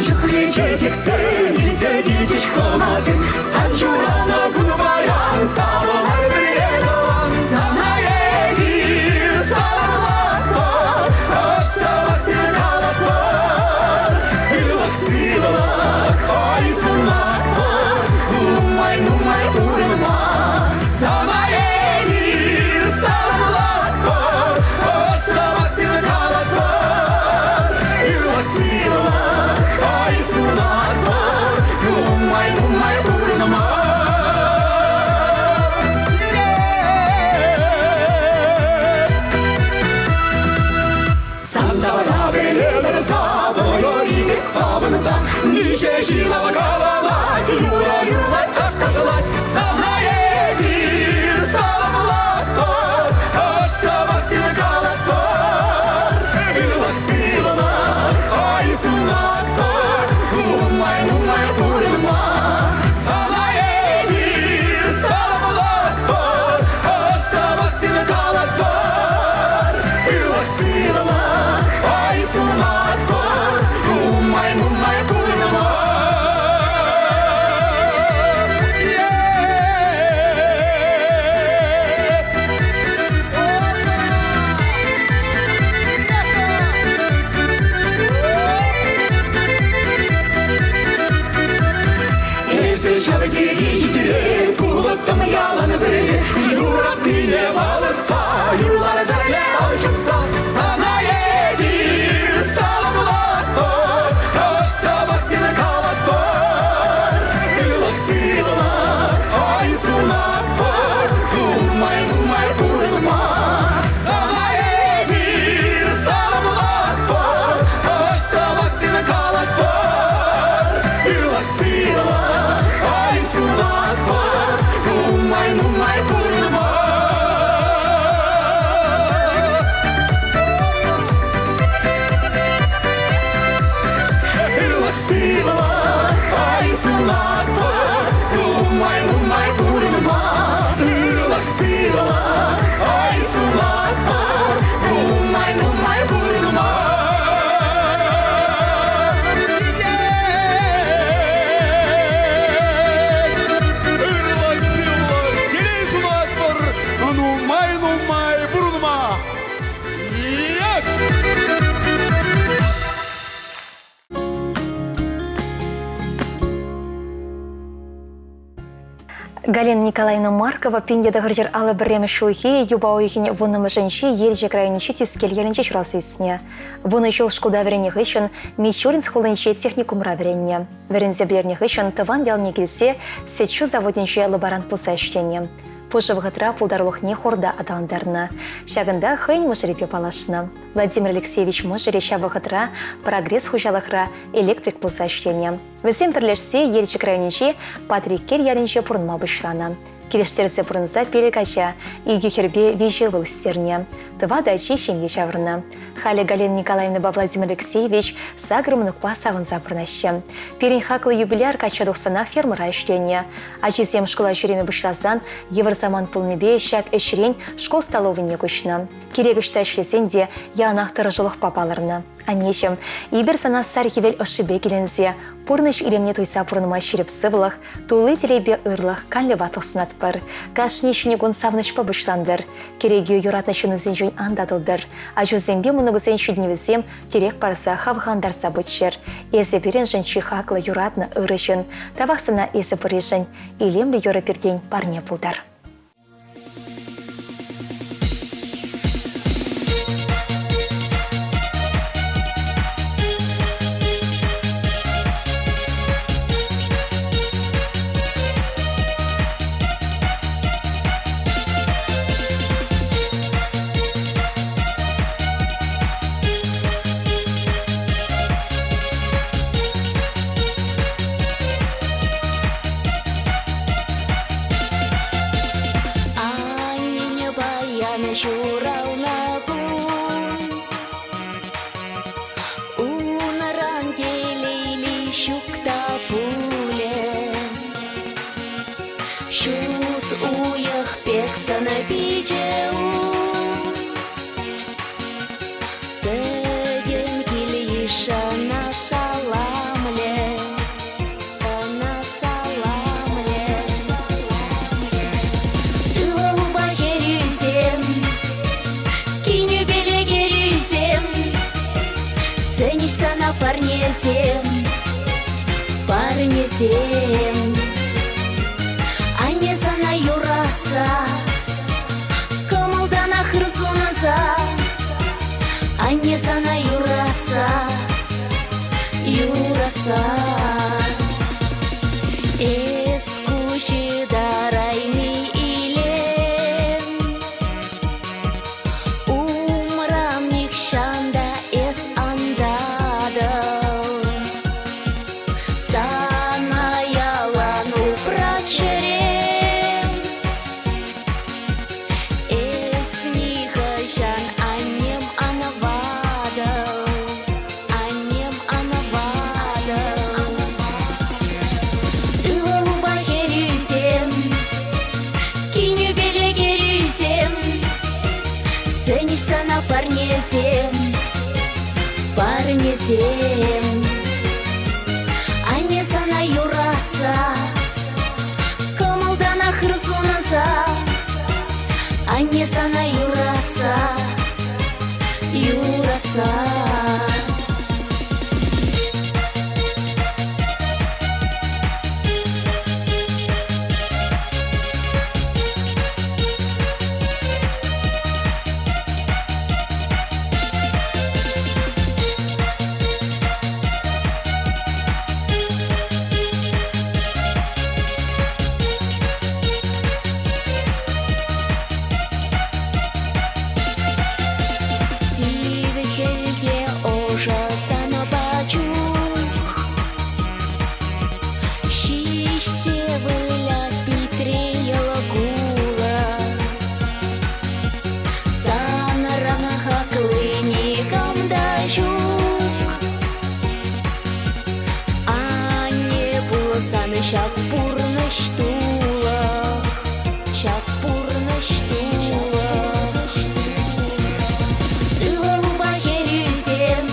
Чухлӗ чечексем илсе килчӗҫ хӑнасем, Сан ҫуралнӑ кун паян савӑнар пӗрле тӑван. Сана эпир саламлатпӑр, ӑш сӑмахсем калатпӑр. Ырлӑх сывлӑх, ой сунатпӑр, нумай-нумай пурӑнма. Сана эпир саламлатпӑр, ӑш сӑмахсем калатпӑр. Ырлӑх сывлӑх, ой сунатпӑр, нумай-нумай пурӑнма. Сантара пӗлетӗр савӑнӑр савӑнса, Миҫе ҫын каланать, юра юрлать, таш ташлать. Сана эпир саламлатпӑр, ӑш сӑмахсем калатпӑр. Ырлӑх сывлӑх, ой сунатпӑр, нумай-нумай пурӑнма. Сана эпир саламлатпӑр, ӑш сӑмахсем калатпӑр. Ырлӑх сывлӑх, ой сунатпӑр, нумай-нумай пурӑнма. Эсӗ ҫав тери хитре, пулӑттӑм ялан пӗрле, юратнине палӑртса, юрлар пӗрле ал ҫупса. Сана эпир саламлатпӑр, ӑш сӑмахсем калатпӑр. Ырлӑх сывлӑх, ой сунатпӑр, нумай-нумай пурӑнма. Сана эпир саламлатпӑр, ӑш сӑмахсем калатпӑр. Ырлӑх сывлӑх, ой сунатпӑр, нумай-нумай пурӑнма. Ырлӑх сывлӑх, ой сунатпӑр, нумай-нумай пурӑнма. Ырлӑх сывлӑх, ой сунатпӑр, нумай-нумай пурӑнма. Ырлӑх сывлӑх, телей сунатпӑр, нумай-нумай пурӑнма! Ек! Галина Николаевна Маркова 1951 ҫулхи юпа уйӑхӗн вуннӑмӗшӗнчи Елчӗк районӗнчи Тӳскел ялӗнче ҫуралса ӳснӗ. Вунӑ ҫул шкулта вӗреннӗ хыҫҫӑн Мичуринск хулинчи техникумра вӗреннӗ. Вӗренсе пӗтернӗ хыҫҫӑн тӑван ялне килсе сӗт-ҫу заводӗнче лаборант пулса ӗҫленӗ. Пушӑ вӑхӑтра пултарулӑхне хорта аталантарнӑ. Ҫакӑнта хӑйӗн мӑшӑрӗпе паллашнӑ. Владимир Алексеевич мӑшӑрӗ ҫав вӑхӑтра «Прогресс» хуҫалӑхра электрик пулса ӗҫленӗ. Вӗсем пӗрлешсе Елчӗк районӗнчи Патриккел ялӗнче пурӑнма пуҫланӑ. Килӗштерсе пурӑнса пилӗк ача, икӗ хӗрпе виҫӗ ывӑл ӳстернӗ. Тӑватӑ ачи ҫемье ҫавӑрнӑ. Халӗ Галина Николаевнӑпа Владимир Алексеевич сакӑр мӑнукпа савӑнса пурӑнаҫҫӗ. Пирӗн хаклӑ юбиляр качча тухсанах фермӑра ӗҫленӗ. Ачисем шкула ҫӳреме пуҫласан йывӑр самант пулнипе ҫак ӗҫрен шкул столовӑйне куҫнӑ. Кирек ӑҫта ӗҫлесен те яланах тӑрӑшулӑхпа палӑрнӑ. Аннеҫӗм, эпир сана сар хӗвел ӑшшипе киленсе, пурнӑҫ илемне туйса пурӑнма ҫирӗп сывлӑх, тулли телейпе ырлӑх, канлӗ ватлӑх сунатпӑр. Кашни ҫӗнӗ кун савӑнӑҫпа пуҫлантӑр. Кӗрекӳ юратнӑ ҫыннусенчен ан татӑлтӑр. Ачусемпе мӑнукусен ҫитӗнӗвӗсем тӗрек парса хавхалантарса пыччӑр. Эсӗ пирӗншӗн чи хаклӑ, юратнӑ, ырӑ ҫын. Тавах сана эсӗ пурришӗн. Илемлӗ юрӑ пиртен парне пултӑр. Аннене паян ҫуралнӑ кун, Унран телейли ҫук та пулӗ. Ҫут уйӑх пек сӑн-пичӗ ун, Пӗтӗм кил-йышӑна саламлӗ. Ӑна саламлӗ. Ывӑлупа хӗрӳсем, кинӳпеле кӗрӳсем, сӗнӗҫ сана парнесем, парнесем. Анне сана юратса, кӑмӑлтанах ыр сунса, анне сана юратса, юратса. Эс куҫ ытарайми илем, Умран нихҫан та эс ан татӑл. Сана ялан упрать чӗрем. Эс нихӑҫан аннем ан ватӑл, аннем ан ватӑл. Ывӑлупа хӗрӳсем, кинӳпеле кӗрӳсем, сӗнӗҫ сана парнесем, парнесем. Анне сана юратса, кӑмӑлтанах ыр сунса, анне сана юратса, юратса. Сивӗ хӗлте ӑшӑ санӑпа чух Ҫиҫсе вылять питре йӑл кулӑ. Санран хакли никам та ҫук. Анне пулсан ҫак пурнӑҫ тулӑх, ҫак пурнӑҫ тулӑх. Ывӑлупа хӗрӳсем,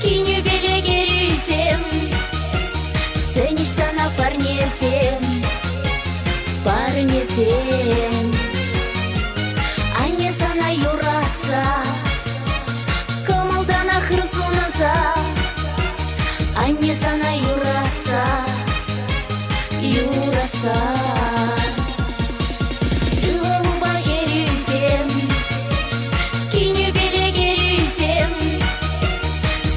кинӳпеле кӗрӳсем, сӗнӗҫ сана парнесем, парнесем. Анне сана юратса, кӑмӑлтанах ыр сунса, анне сана юратса, юратса. Ывӑлупа хӗрӳсем, кинӳпеле кӗрӳсем,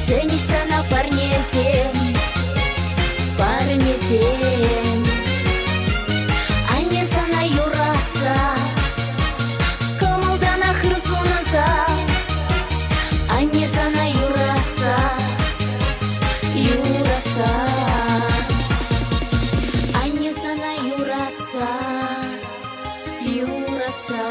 сӗнӗҫ сана парнесем, парнесем. Анне сана юратса. Анне сана юратса, юратса. Анне сана юратса, юратса.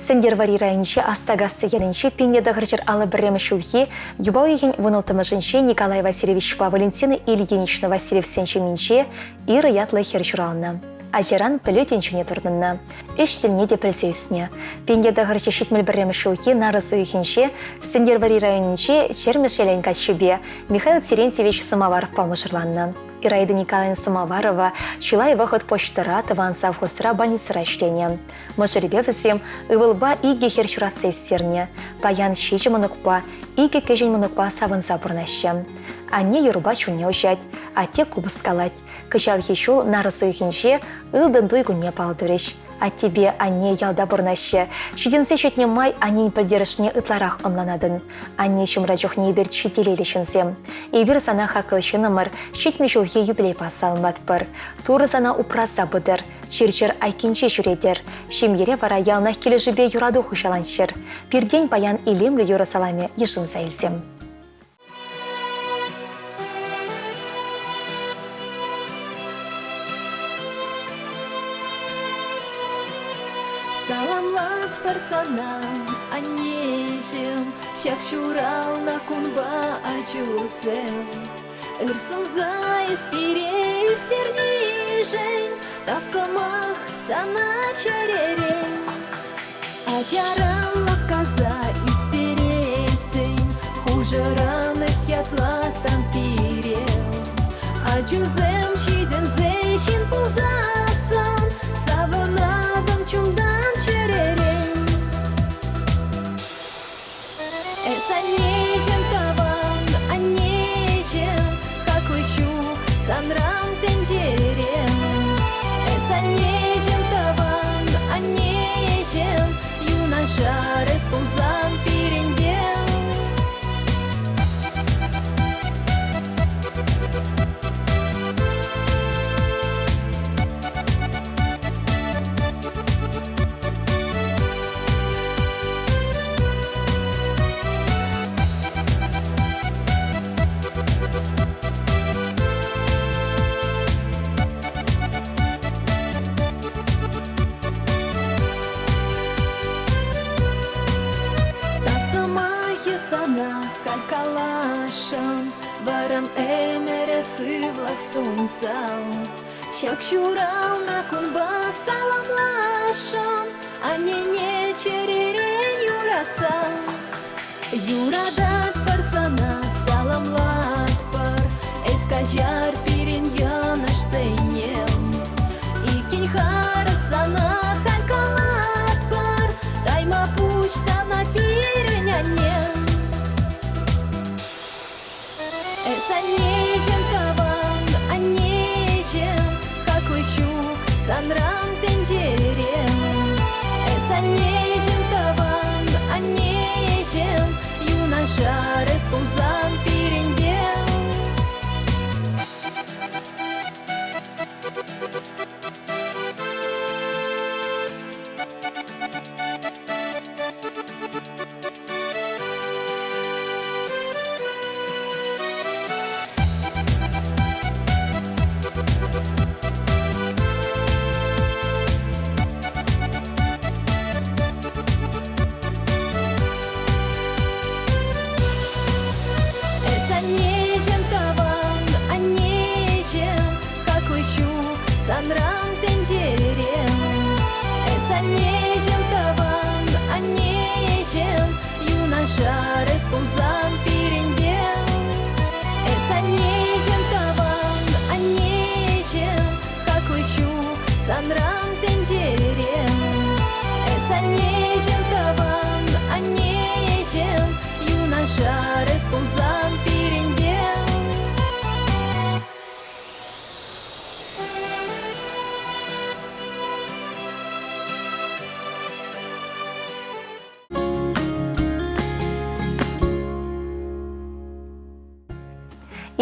Сӗнтӗрвӑрри районӗнчи Астакасси ялӗнчи 1951 ҫулхи юпа уйӑхӗн вунулттӑмӗшӗнче Николай Васильевичпа Валентина Ильинична Васильевсен ҫемйинче Ира ятлӑ хӗр ҫуралнӑ. Ачаран пӗлӳ тӗнчине туртӑннӑ. Ӗҫ тӗлне те пӗлсе ӳснӗ. 1971 ҫулхи нарӑс уйӑхӗнче Сӗнтӗрвӑрри районӗнчи Чермӗш ялӗн каччипе Михаил Терентьевич Самоваровпа мӑшӑрланнӑ. Ираида Николаевна Самоварова чылай вӑхӑт почтӑра, тӑван совхозра, больницӑра ӗҫленӗ. Мӑшӑрӗпе вӗсем ывӑлпа икӗ хӗр ҫуратса ӳстернӗ. Паян ҫичӗ мӑнукпа, икӗ кӗҫӗн мӑнукпа савӑнса пурӑнаҫҫӗ. Анне юрӑпа чунне уҫать, атте купӑс калать. Кӑҫалхи ҫул нарӑс уйӑхӗнче ылтӑн туй кунне паллӑ турӗҫ. Аттепе анне ялта пурӑнаҫҫӗ. Ҫитӗнсе ҫитнӗ май аннен пӗлтерӗшне ытларах ӑнланатӑн. Анне ҫумра чухне эпир чи телейлӗ ҫынсем. Эпир сана хаклӑ ҫыннӑмӑр, 70 ҫулхи юбилейпа саламлатпӑр. Турӑ сана упраса пытӑр, чир-чӗр айккинче ҫӳретӗр. Ҫемьере вара яланах килӗшӳпе юрату хуҫаланччӑр. Пиртен паян илемлӗ юрӑ саламӗ йышӑнса илсем. Саламлатпӑр сана, аннеҫӗм, ҫак ҫуралнӑ кунпа ачусем. Ыр сунса эс пире ӳстернишӗн тав сӑмах сана чӗререн. Ачаран лӑпкаса ӳстеретсен, хушӑран эс ятлаттан пире. Ачусем ҫитӗнсе ҫын пулсассӑн, савӑнатӑн чунтан чӗререн. Эс аннеҫӗм тӑван, аннеҫӗм, хаклӑ ҫук санран тӗнчере. Эс аннеҫӗм тӑван, аннеҫӗм, юнашар эс пулсан пирӗнпе. Сӑмахӗ сана халь каласшӑн, вӑрӑм ӗмӗре сывлӑх сунсан. Ҫак ҫуралнӑ кунпа саламласшӑн, аннене чӗререн юратса. Юрататпӑр сана, саламлатпӑр, эс каҫар пирӗн йӑнӑшсене. Иккӗн харӑс сана халь калатпӑр, тайма пуҫ сана пирӗн анне. Эс аннеҫӗм тӑван, аннеҫӗм, хаклӑ ҫук санран тӗнчере. Эс аннеҫӗм тӑван, аннеҫӗм, юнашар эс пулсан пирӗнпе. Эс аннеҫӗм тӑван, аннеҫӗм, хаклӑ ҫук санран тӗнчере. Эс аннеҫӗм тӑван, аннеҫӗм, юнашар эс пулсан пирӗнпе. Эс аннеҫӗм тӑван, аннеҫӗм, хаклӑ ҫук санран тӗнчере. Эс аннеҫӗм тӑван, аннеҫӗм, юнашар эс пулсан пирӗнпе.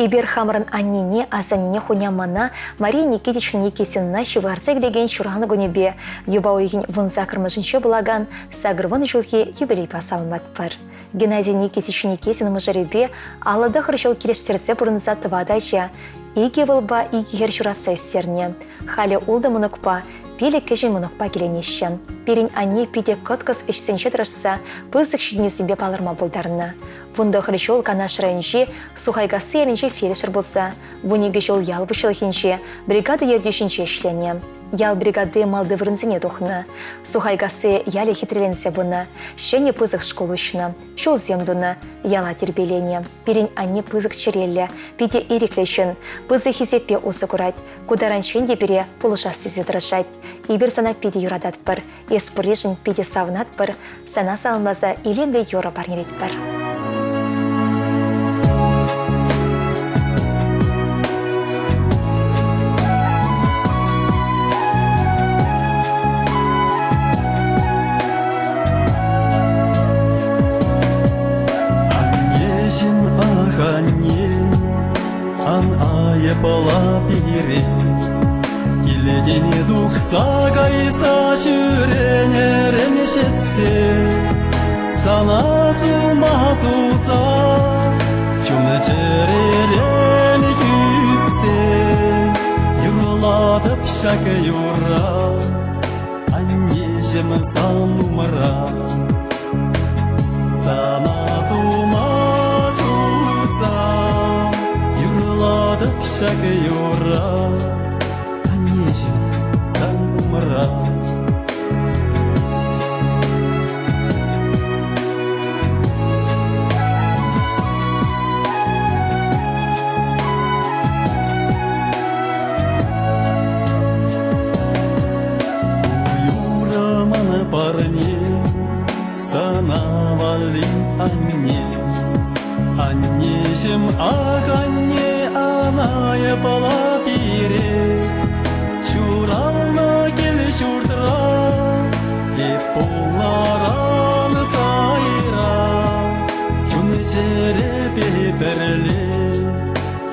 Эпир хамӑрӑн аннене, асаннене хунямана Мария Никитична Никитинӑна ҫывхарса килекен ҫуралнӑ кунӗпе юпа уйӑхӗн вунсаккӑрмӗшӗнче пулакан 80 ҫулхи юбилейпа саламлатпӑр. Геннадий Никитич Никитин мӑшӑрӗпе 59 ҫул килӗштерсе пурӑнса тӑватӑ ача, икӗ ывӑлпа икӗ хӗр ҫуратса ӳстернӗ. Халӗ ултӑ мӑнукпа, пилӗк кӗҫӗн мӑнукпа киленеҫҫӗ. Пирӗн анне питӗ кӑткӑс ӗҫсенче тӑрӑшса пысӑк ҫитӗнӳсемпе палӑрма пултарнӑ. Вунтӑхӑр ҫул Канаш районӗнчи Сухайкасси ялӗнче фельдшер пулса, 12 ҫул ял пуҫлӑхӗнче, бригада ертӳҫинче ӗҫленӗ. Ял бригади малти вырӑнсене тухнӑ. Сухайкасси ялӗ хитреленсе пынӑ, ҫӗнӗ пысӑк шкул уҫнӑ, ҫулсем тунӑ, яла тирпейленӗ. Пирӗн анне пысӑк чӗреллӗ, питӗ ирӗклӗ ҫын, пысӑк хисеппе усӑ курать. Ку таранччен те пире пулӑшас тесе тӑрӑшать. Эпир сана питӗ юрататпӑр. Эс пурришӗн питӗ савӑнатпӑр, сана саламласа илемлӗ юрӑ парнелетпӗр. Аннеҫӗм, ах, анне, ан айӑпла пире. Килтен тухса кайса ҫӳренӗрен ҫитсе сана сума суса чун-чӗререн кӳтсе юрлатӑп ҫак юрра аннеҫӗм сан умра. Сана сума суса юрлатӑп ҫак юрра аннеҫӗм сан умра. Юрӑ ман парне сана валли анне. Аннеҫӗм, ах, анне, ана пала пире. Ҫуралнӑ кил-ҫуртра эп пулнӑран сайра. Чун-чӗрепе пӗрле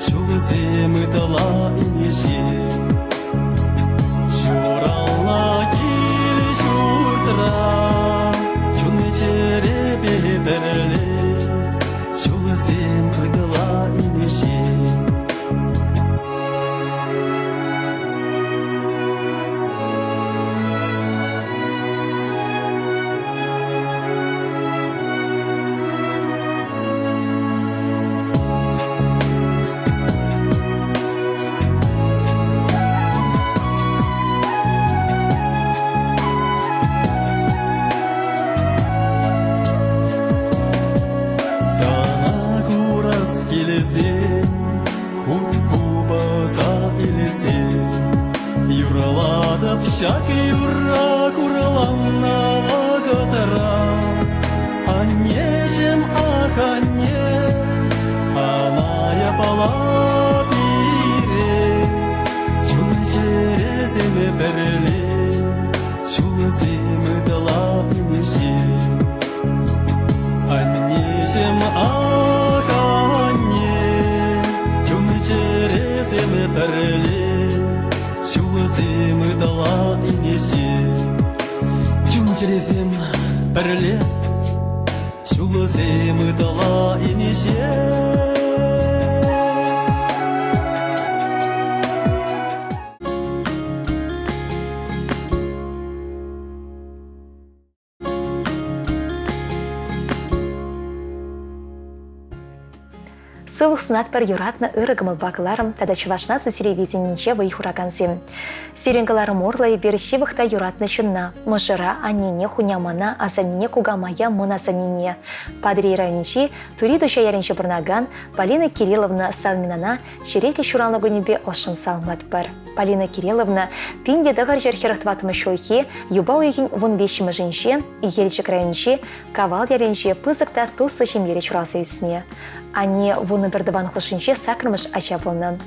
ҫулсем ытла инҫе. Ҫуралнӑ кил-ҫуртра чун-чӗрепе пӗрле ҫулсем ытла инҫе. Сана курас килсен, хут купӑса илсен, юрлатӑп ҫак юрра хурланнӑ вӑхӑтра. Аннеҫӗм, ах, анне, ана япала пире, чун-чӗресем пӗрле, ҫулсем ытла инҫе. Аннеҫӗм, ах, анне, чун-чӗресем пӗрле, ҫулсем ытла инҫе. Чун-чӗресем пӗрле, ҫулсем ытла инҫе. Сывлӑх сунатпӑр юратнӑ ырӑ кӑмӑлпа кӑларӑм тата Чӑваш наци телевиденийӗнче вӑй хуракансем. Сирӗн кӑларӑм урлӑ эпир ҫывӑх та юратнӑ ҫынна, мӑшӑра, аннене, хунямана, асаннене, кукамая, мӑн асаннене, Патӑрьел районӗнчи Тури Туҫа ялӗнче пурӑнакан Полина Кирилловна Салминана черетлӗ ҫуралнӑ кунӗпе ӑшшӑн саламлатпӑр. Полина Кирилловна 1944 ҫулхи юпа уйӑхӗн 15-мӗшӗнче Елчӗк районӗнчи Кавал ялӗнче пысӑк та туслӑ ҫемьере ҫуралса ӳснӗ. Анне 11 тӑван хушшинче саккӑрмӗш ача пулнӑ.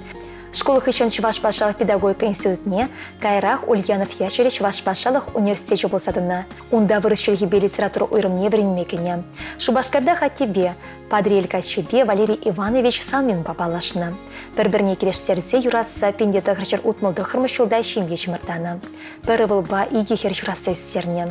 Шкул хыҫҫӑн Чӑваш патшалӑх педагогика институтне, каярах Ульянов ячӗллӗ Чӑваш патшалӑх университечӗ пулса тӑнӑ. Унта вырӑс чӗлхипе литература уйрӑмне вӗренме кӗнӗ. Шупашкарта хаттипе, Патӑрьел каччипе Валерий Иванович Салминпа паллашнӑ. Пӗр-пӗрне килӗштерсе юратса 1969 ҫулта ҫемье чӑмӑртанӑ. Пӗр ывӑлпа икӗ хӗр ҫуратса ӳстернӗ.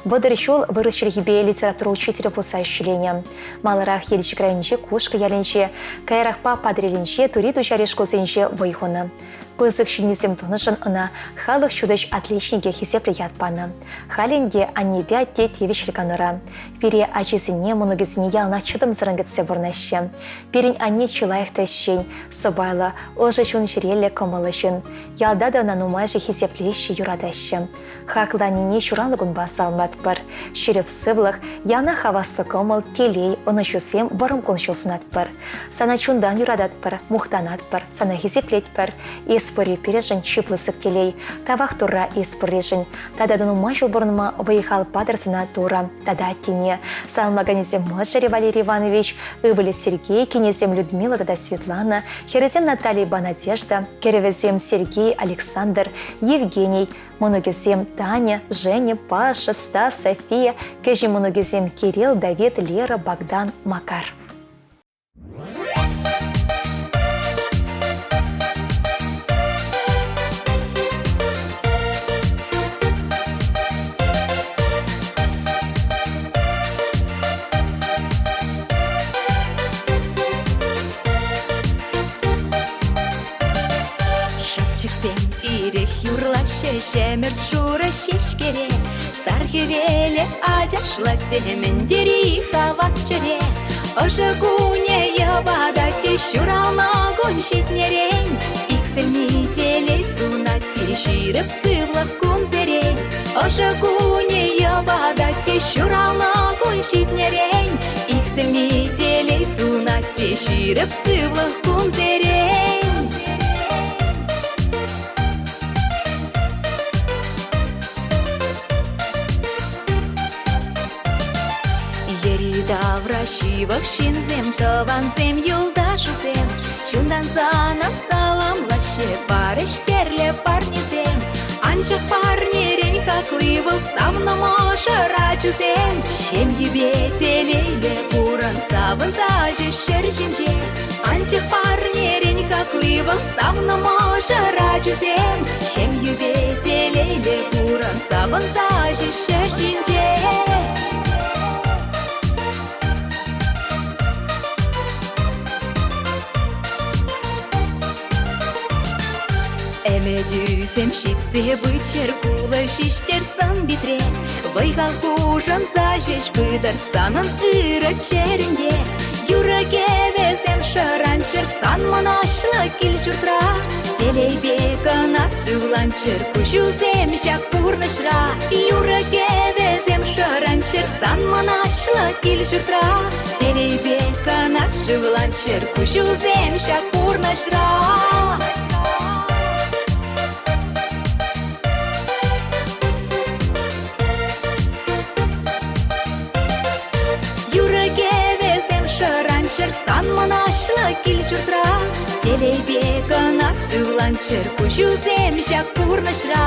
30 ҫул вырӑс чӗлхипе литература учителӗ пулса ӗҫленӗ. Маларах Елчӗк районӗнчи Кушкӑ ялӗнче, каярахпа Патӑрьелӗнче Тури Туҫари шкулсенче вӑй хунӑ. Пысӑк ҫитӗнӳсем тунӑшӑн ӑна халӑх ҫутӗҫ отличникӗ хисеплӗ ят панӑ. Халь ӗнтӗ аннепе атте тивӗҫлӗ канура. Пире ачисене, мӑнукӗсене яланах чӑтӑмсӑррӑн кӗтсе пурӑнаҫҫӗ. Пирӗн анне чи лайӑх та ӗҫчен, сӑпайлӑ, ӑшӑ чун-чӗреллӗ, кӑмӑллӑ ҫын. Ялта та ӑна нумайӑшӗ хисеплеҫҫӗ, юратаҫҫӗ. Хаклӑ аннене ҫуралнӑ кунпа саламлатпӑр. Ҫирӗп сывлӑх, яланах хаваслӑ кӑмӑл, телей, ӑнӑҫусем, вӑрӑм кун-ҫул сунатпӑр. Сана чунтан юрататпӑр, мухтанатпӑр, сана хисеплетпӗр. Эс пурри пирӗншӗн чи пысӑк телей. Тавах Турра эс пурришӗн. Тата та нумай ҫул пурӑнма вӑй-хал патӑр сана Турӑ тата аттене. Саламлаканӗсем мӑшӑрӗ Валерий Иванович, ывӑлӗ Сергей, кинӗсем Людмила тата Светлана, хӗрӗсем Натальйӑпа Надежда, кӗрӗвӗсем Сергей, Александр, Евгений, мӑнукӗсем Таня, Женя, Паша, Стас, София, кӗҫӗн мӑнукӗсем Кирилл, Давид, Лера, Богдан, Макар. Шӑпчӑксем ирех юрлаҫҫӗ ҫӗмӗрт шурӑ ҫеҫкере. Сар хӗвелӗ ачашлать темӗн тери хавас чӗре. Ӑшӑ кунӗ йӑпатать те ҫуралнӑ кун ҫитнӗрен. Иксӗлми телей сунать те ҫирӗп сывлӑх кунсерен. Ӑшӑ кунӗ йӑпатать те ҫуралнӑ кун ҫитнӗрен. Иксӗлми телей сунать те ҫирӗп сывлӑх кунсерен. Йӗри-тавра ҫывӑх ҫынсем, тӑвансем, юлташусем Чунтан сана саламлаҫҫӗ, парӗҫ тӗрлӗ парнесем. Анчах парнерен хакли вӑл савнӑ мӑшӑр ачусем. Ҫемйипе телейлӗ пурӑн савӑнса ҫӗр ҫинче. Анчах парнерен хакли вӑл савнӑ мӑшӑр ачусем. Ҫемйипе телейлӗ пурӑн савӑнса ҫӗр ҫинче. Ӗмӗтӳсем ҫитсе пыччӑр, кулӑ ҫиҫтӗр сӑн-питре. Вӑй-хал хушӑнса ҫеҫ пытӑр санӑн ырӑ чӗрӳнте. Юрӑ-кӗвӗсем шӑранччӑр сан мӑнаҫлӑ кил-ҫуртра. Телейпе кӑна шывланччӑр куҫусем ҫак пурнӑҫра. Юрӑ-кӗвӗсем шӑранччӑр сан мӑнаҫлӑ кил-ҫуртра. Телейпе кӑна шывланччӑр куҫусем ҫак пурнӑҫра. Юрӑ-кӗвӗсем шӑранччӑр сан мӑнаҫлӑ кил-ҫуртра. Телейпе кӑна шывланччӑр куҫусем ҫак пурнӑҫра.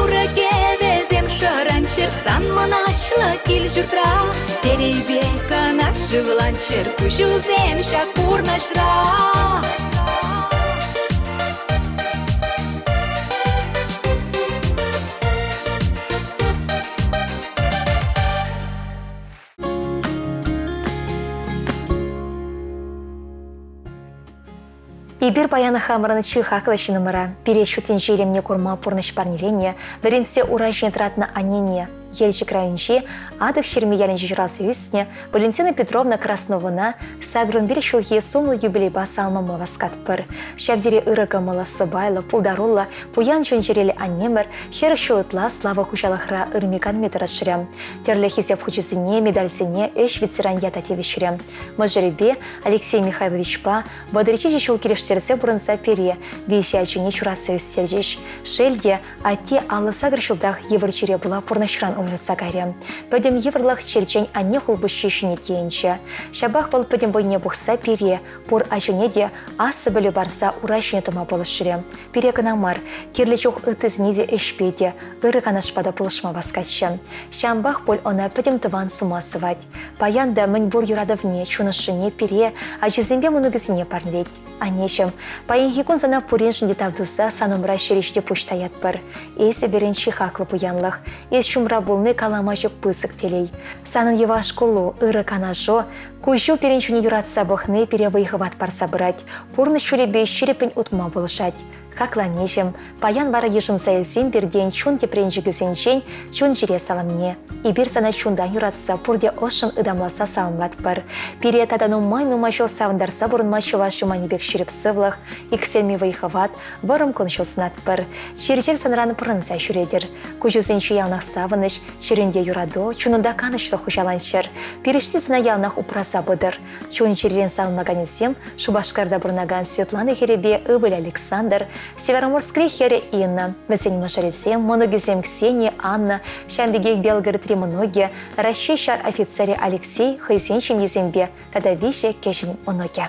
Юрӑ-кӗвӗсем шӑранччӑр сан мӑнаҫлӑ кил-ҫуртра. Телейпе кӑна шывланччӑр куҫусем ҫак пурнӑҫра. Эпир паян хамӑрӑн чи хаклӑ ҫыннӑмӑра, пире ҫут тӗнче илемне курма пурнӑҫ парнеленӗ, вӗрентсе ура ҫине тӑратнӑ аннене, Елчӗк районӗнчи Атӑк ҫырми ялӗнче ҫуралса ӳснӗ Валентина Петровна Красновӑна 85 ҫулхи сумлӑ юбилейпа саламлама васкатпӑр. Ҫав тери ырӑ кӑмӑллӑ, сӑпайлӑ, пултаруллӑ, пуян чун-чӗреллӗ аннемӗр 40 ҫул ытла Слава хуҫалӑхра ырми-канми тӑрӑшрӗ. Тӗрлӗ хисеп хучӗсене, медальсене, ӗҫ ветеран ята тивӗҫрӗ. Мӑшӑрӗпе Алексей Михайловичпа 37 ҫул килӗштерсе пурӑнса пире, виҫӗ ачине ҫуратса ӳстерчӗҫ. Шел те, атте 58 ҫултах йывӑр чире пула пурнӑҫран уйрӑлчӗ. уйрӑлса кайрӗ. Пӗтӗм йывӑрлӑх черчен анне хулпуҫҫи ҫине тиенчӗ. Ҫапах вӑл пӗтӗм вӑйне пухса пире, пур ачине те аслӑ пӗлӳ парса ура ҫине тӑма пулӑшрӗ. Пире кӑна мар, кирлӗ чух ыттисене те ӗҫпе те, ырӑ канашпа та пулӑшма васкатчӗ. Ҫавӑнпах пуль ӑна пӗтӗм тӑван сума сӑвать. Паян та мӗнпур юратӑвне, чун ӑшшине пире, ачисемпе мӑнукӗсене парнелет. Аннеҫӗм, паянхи кун сана пуриншӗн те тав туса сан умра ҫӗре ҫити пуҫ таятпӑр. Эсӗ пирӗн чи хаклӑ пуянлӑх. Эс ҫумра пулни калама ҫук пысӑк телей. Санӑн йӑваш куллу, ырӑ канашу, куҫу пирӗн ҫине юратса пӑхни пире вӑй-хӑват парса пырать, пурнӑҫ ҫулӗпе ҫирӗппӗн утма пулӑшать. Хаклӑ аннеҫӗм, паян вара йышӑнса илсен пиртен чун тӗпренчӗкӗсенчен чун-чӗре саламне. Эпир сана чунтан юратса, пурте ӑшшӑн ытамласа саламлатпӑр. Пире тата нумай-нумай ҫул савӑнтарса пурӑнма чӑваш юманӗ пек ҫирӗп сывлӑх, иксӗлми вӑй-хӑват, вӑрӑм кун-ҫул сунатпӑр. Чир-чӗр санран пӑрӑнса ҫӳретӗр. Куҫусенче яланах савӑнӑҫ, чӗрӳнте юрату, чунунта канӑҫлӑх хуҫаланччӑр. Пирӗшти сана яланах упраса пытӑр. Чун-чӗререн савӑнаканӗсем Шупашкарта пурӑнакан Светлана хӗрӗпе ывӑлӗ Александр, Североморскри хӗрӗ Инна, вӗсен мӑшӑрӗсем, мӑнукӗсем Ксения, Анна, ҫавӑн пекех Белгородри мӑнукӗ, Раҫҫей ҫар офицерӗ Алексей хӑйсен ҫемйисемпе тата виҫӗ кӗҫӗн мӑнукӗ.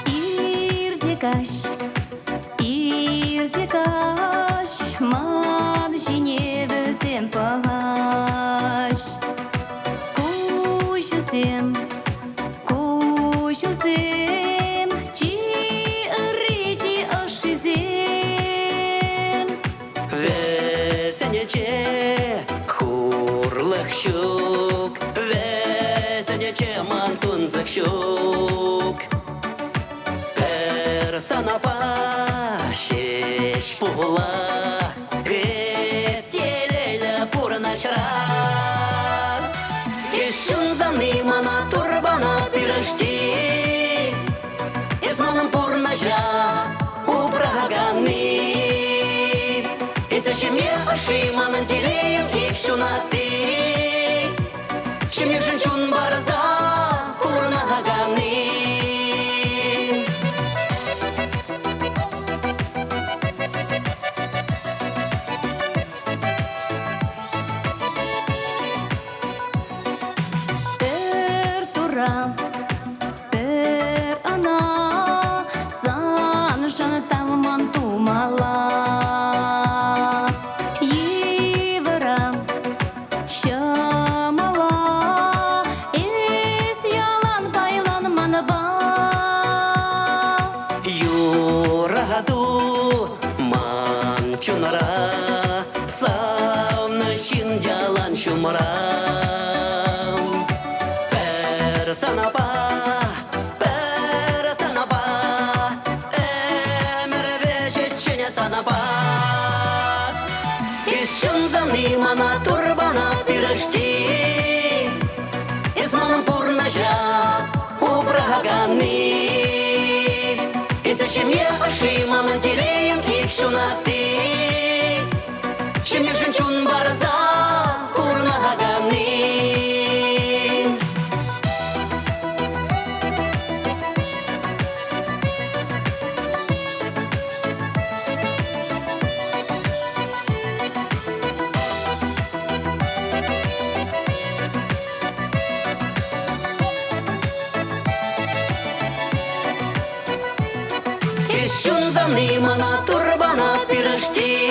Ир те каҫ, ир те каҫ, ман ҫине вӗсем пӑхаҫ. Куҫусем, куҫусем, чи ырри, чи ӑшшисем. Вӗсенче хурлӑх ҫук, вӗсенче ман тунсӑх ҫук. Пӗр санапа ҫеҫ пула эп телейлӗ пурӑнӑҫра. Эс ҫунсани мана турбана пирӗшти. Эс манӑн пурнӑҫа упраканни. Эсӗ ҫемье ӑшши, манӑн телейӗм ик ҫунатти. Ҫемьешӗн чун парса пурӑнаканни. Пӗр тура Пӗр ӑна саншӑн тавман тумалла. Йывӑра, ҫӑмӑла эс ялан пайлан манпа. Юрату ман чунра, савнӑ ҫын ялан ҫумра. Пӗр санапа, пӗр санапа, ӗмӗр вӗҫӗччен санапа. Эс ҫынсанни мана турбана пирӗшти. Эс манӑн пурнӑҫа упраканни. Эсӗ ҫемье ӑшши, манӑн телейӗм ик ҫунатти. Ҫемьешӗн чун парса пурӑнаканни. Эс ҫунсанни мана турбана пирӗшти.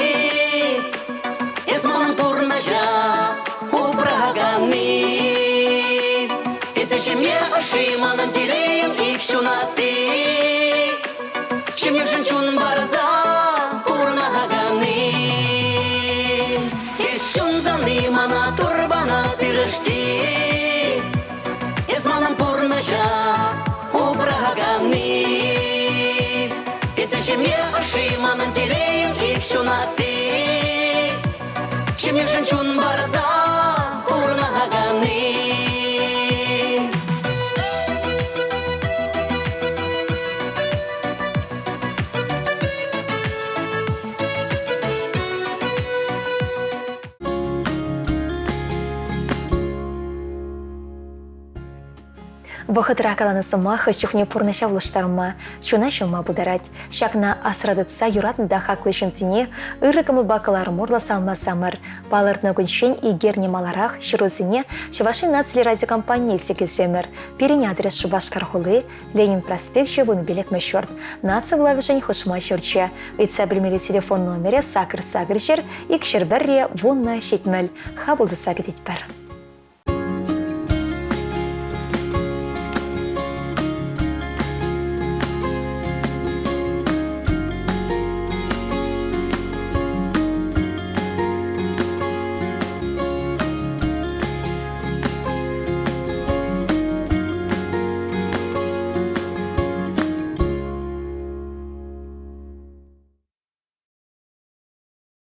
Эс ман пурнӑҫа упраканни. Эсӗ ҫемье ӑшши, манӑн телейӗм ик ҫунатти. Ҫемьешӗн чун парса пурӑнаканни. Эс ҫунсанни мана турбана пирӗшти. Эс манӑн пурнӑҫа упраканни. Эсӗ ҫемье ӑшши, манӑн телейӗм ик ҫунатти. Ҫемьешӗн чун парса пурӑнаканни. Вӑхӑтра каланӑ сӑмах хӑш чухне пурнӑҫа улӑштарма, чуна ҫӑлма пултарать. Ҫакна асра тытса юратнӑ та хаклӑ ҫынсене ырӑ кӑмӑлпа кӑларӑм урлӑ салмасамӑр. Палӑртнӑ кунччен икерне маларах ҫырусене Чӑваш Ен наци радиокомпанине илсе килсемӗр. Пирӗн адрес Шупашкар хули, Ленин проспекчӗ 15-мӗш ҫурт. Наци вулавӗшӗн хушма ҫурчӗ. Ыйтса пӗлмелли телефон номерӗ сакӑр сакӑр ҫӗр, икҫӗр пӗрре, 10 70. Хапӑл туса кӗтетпӗр.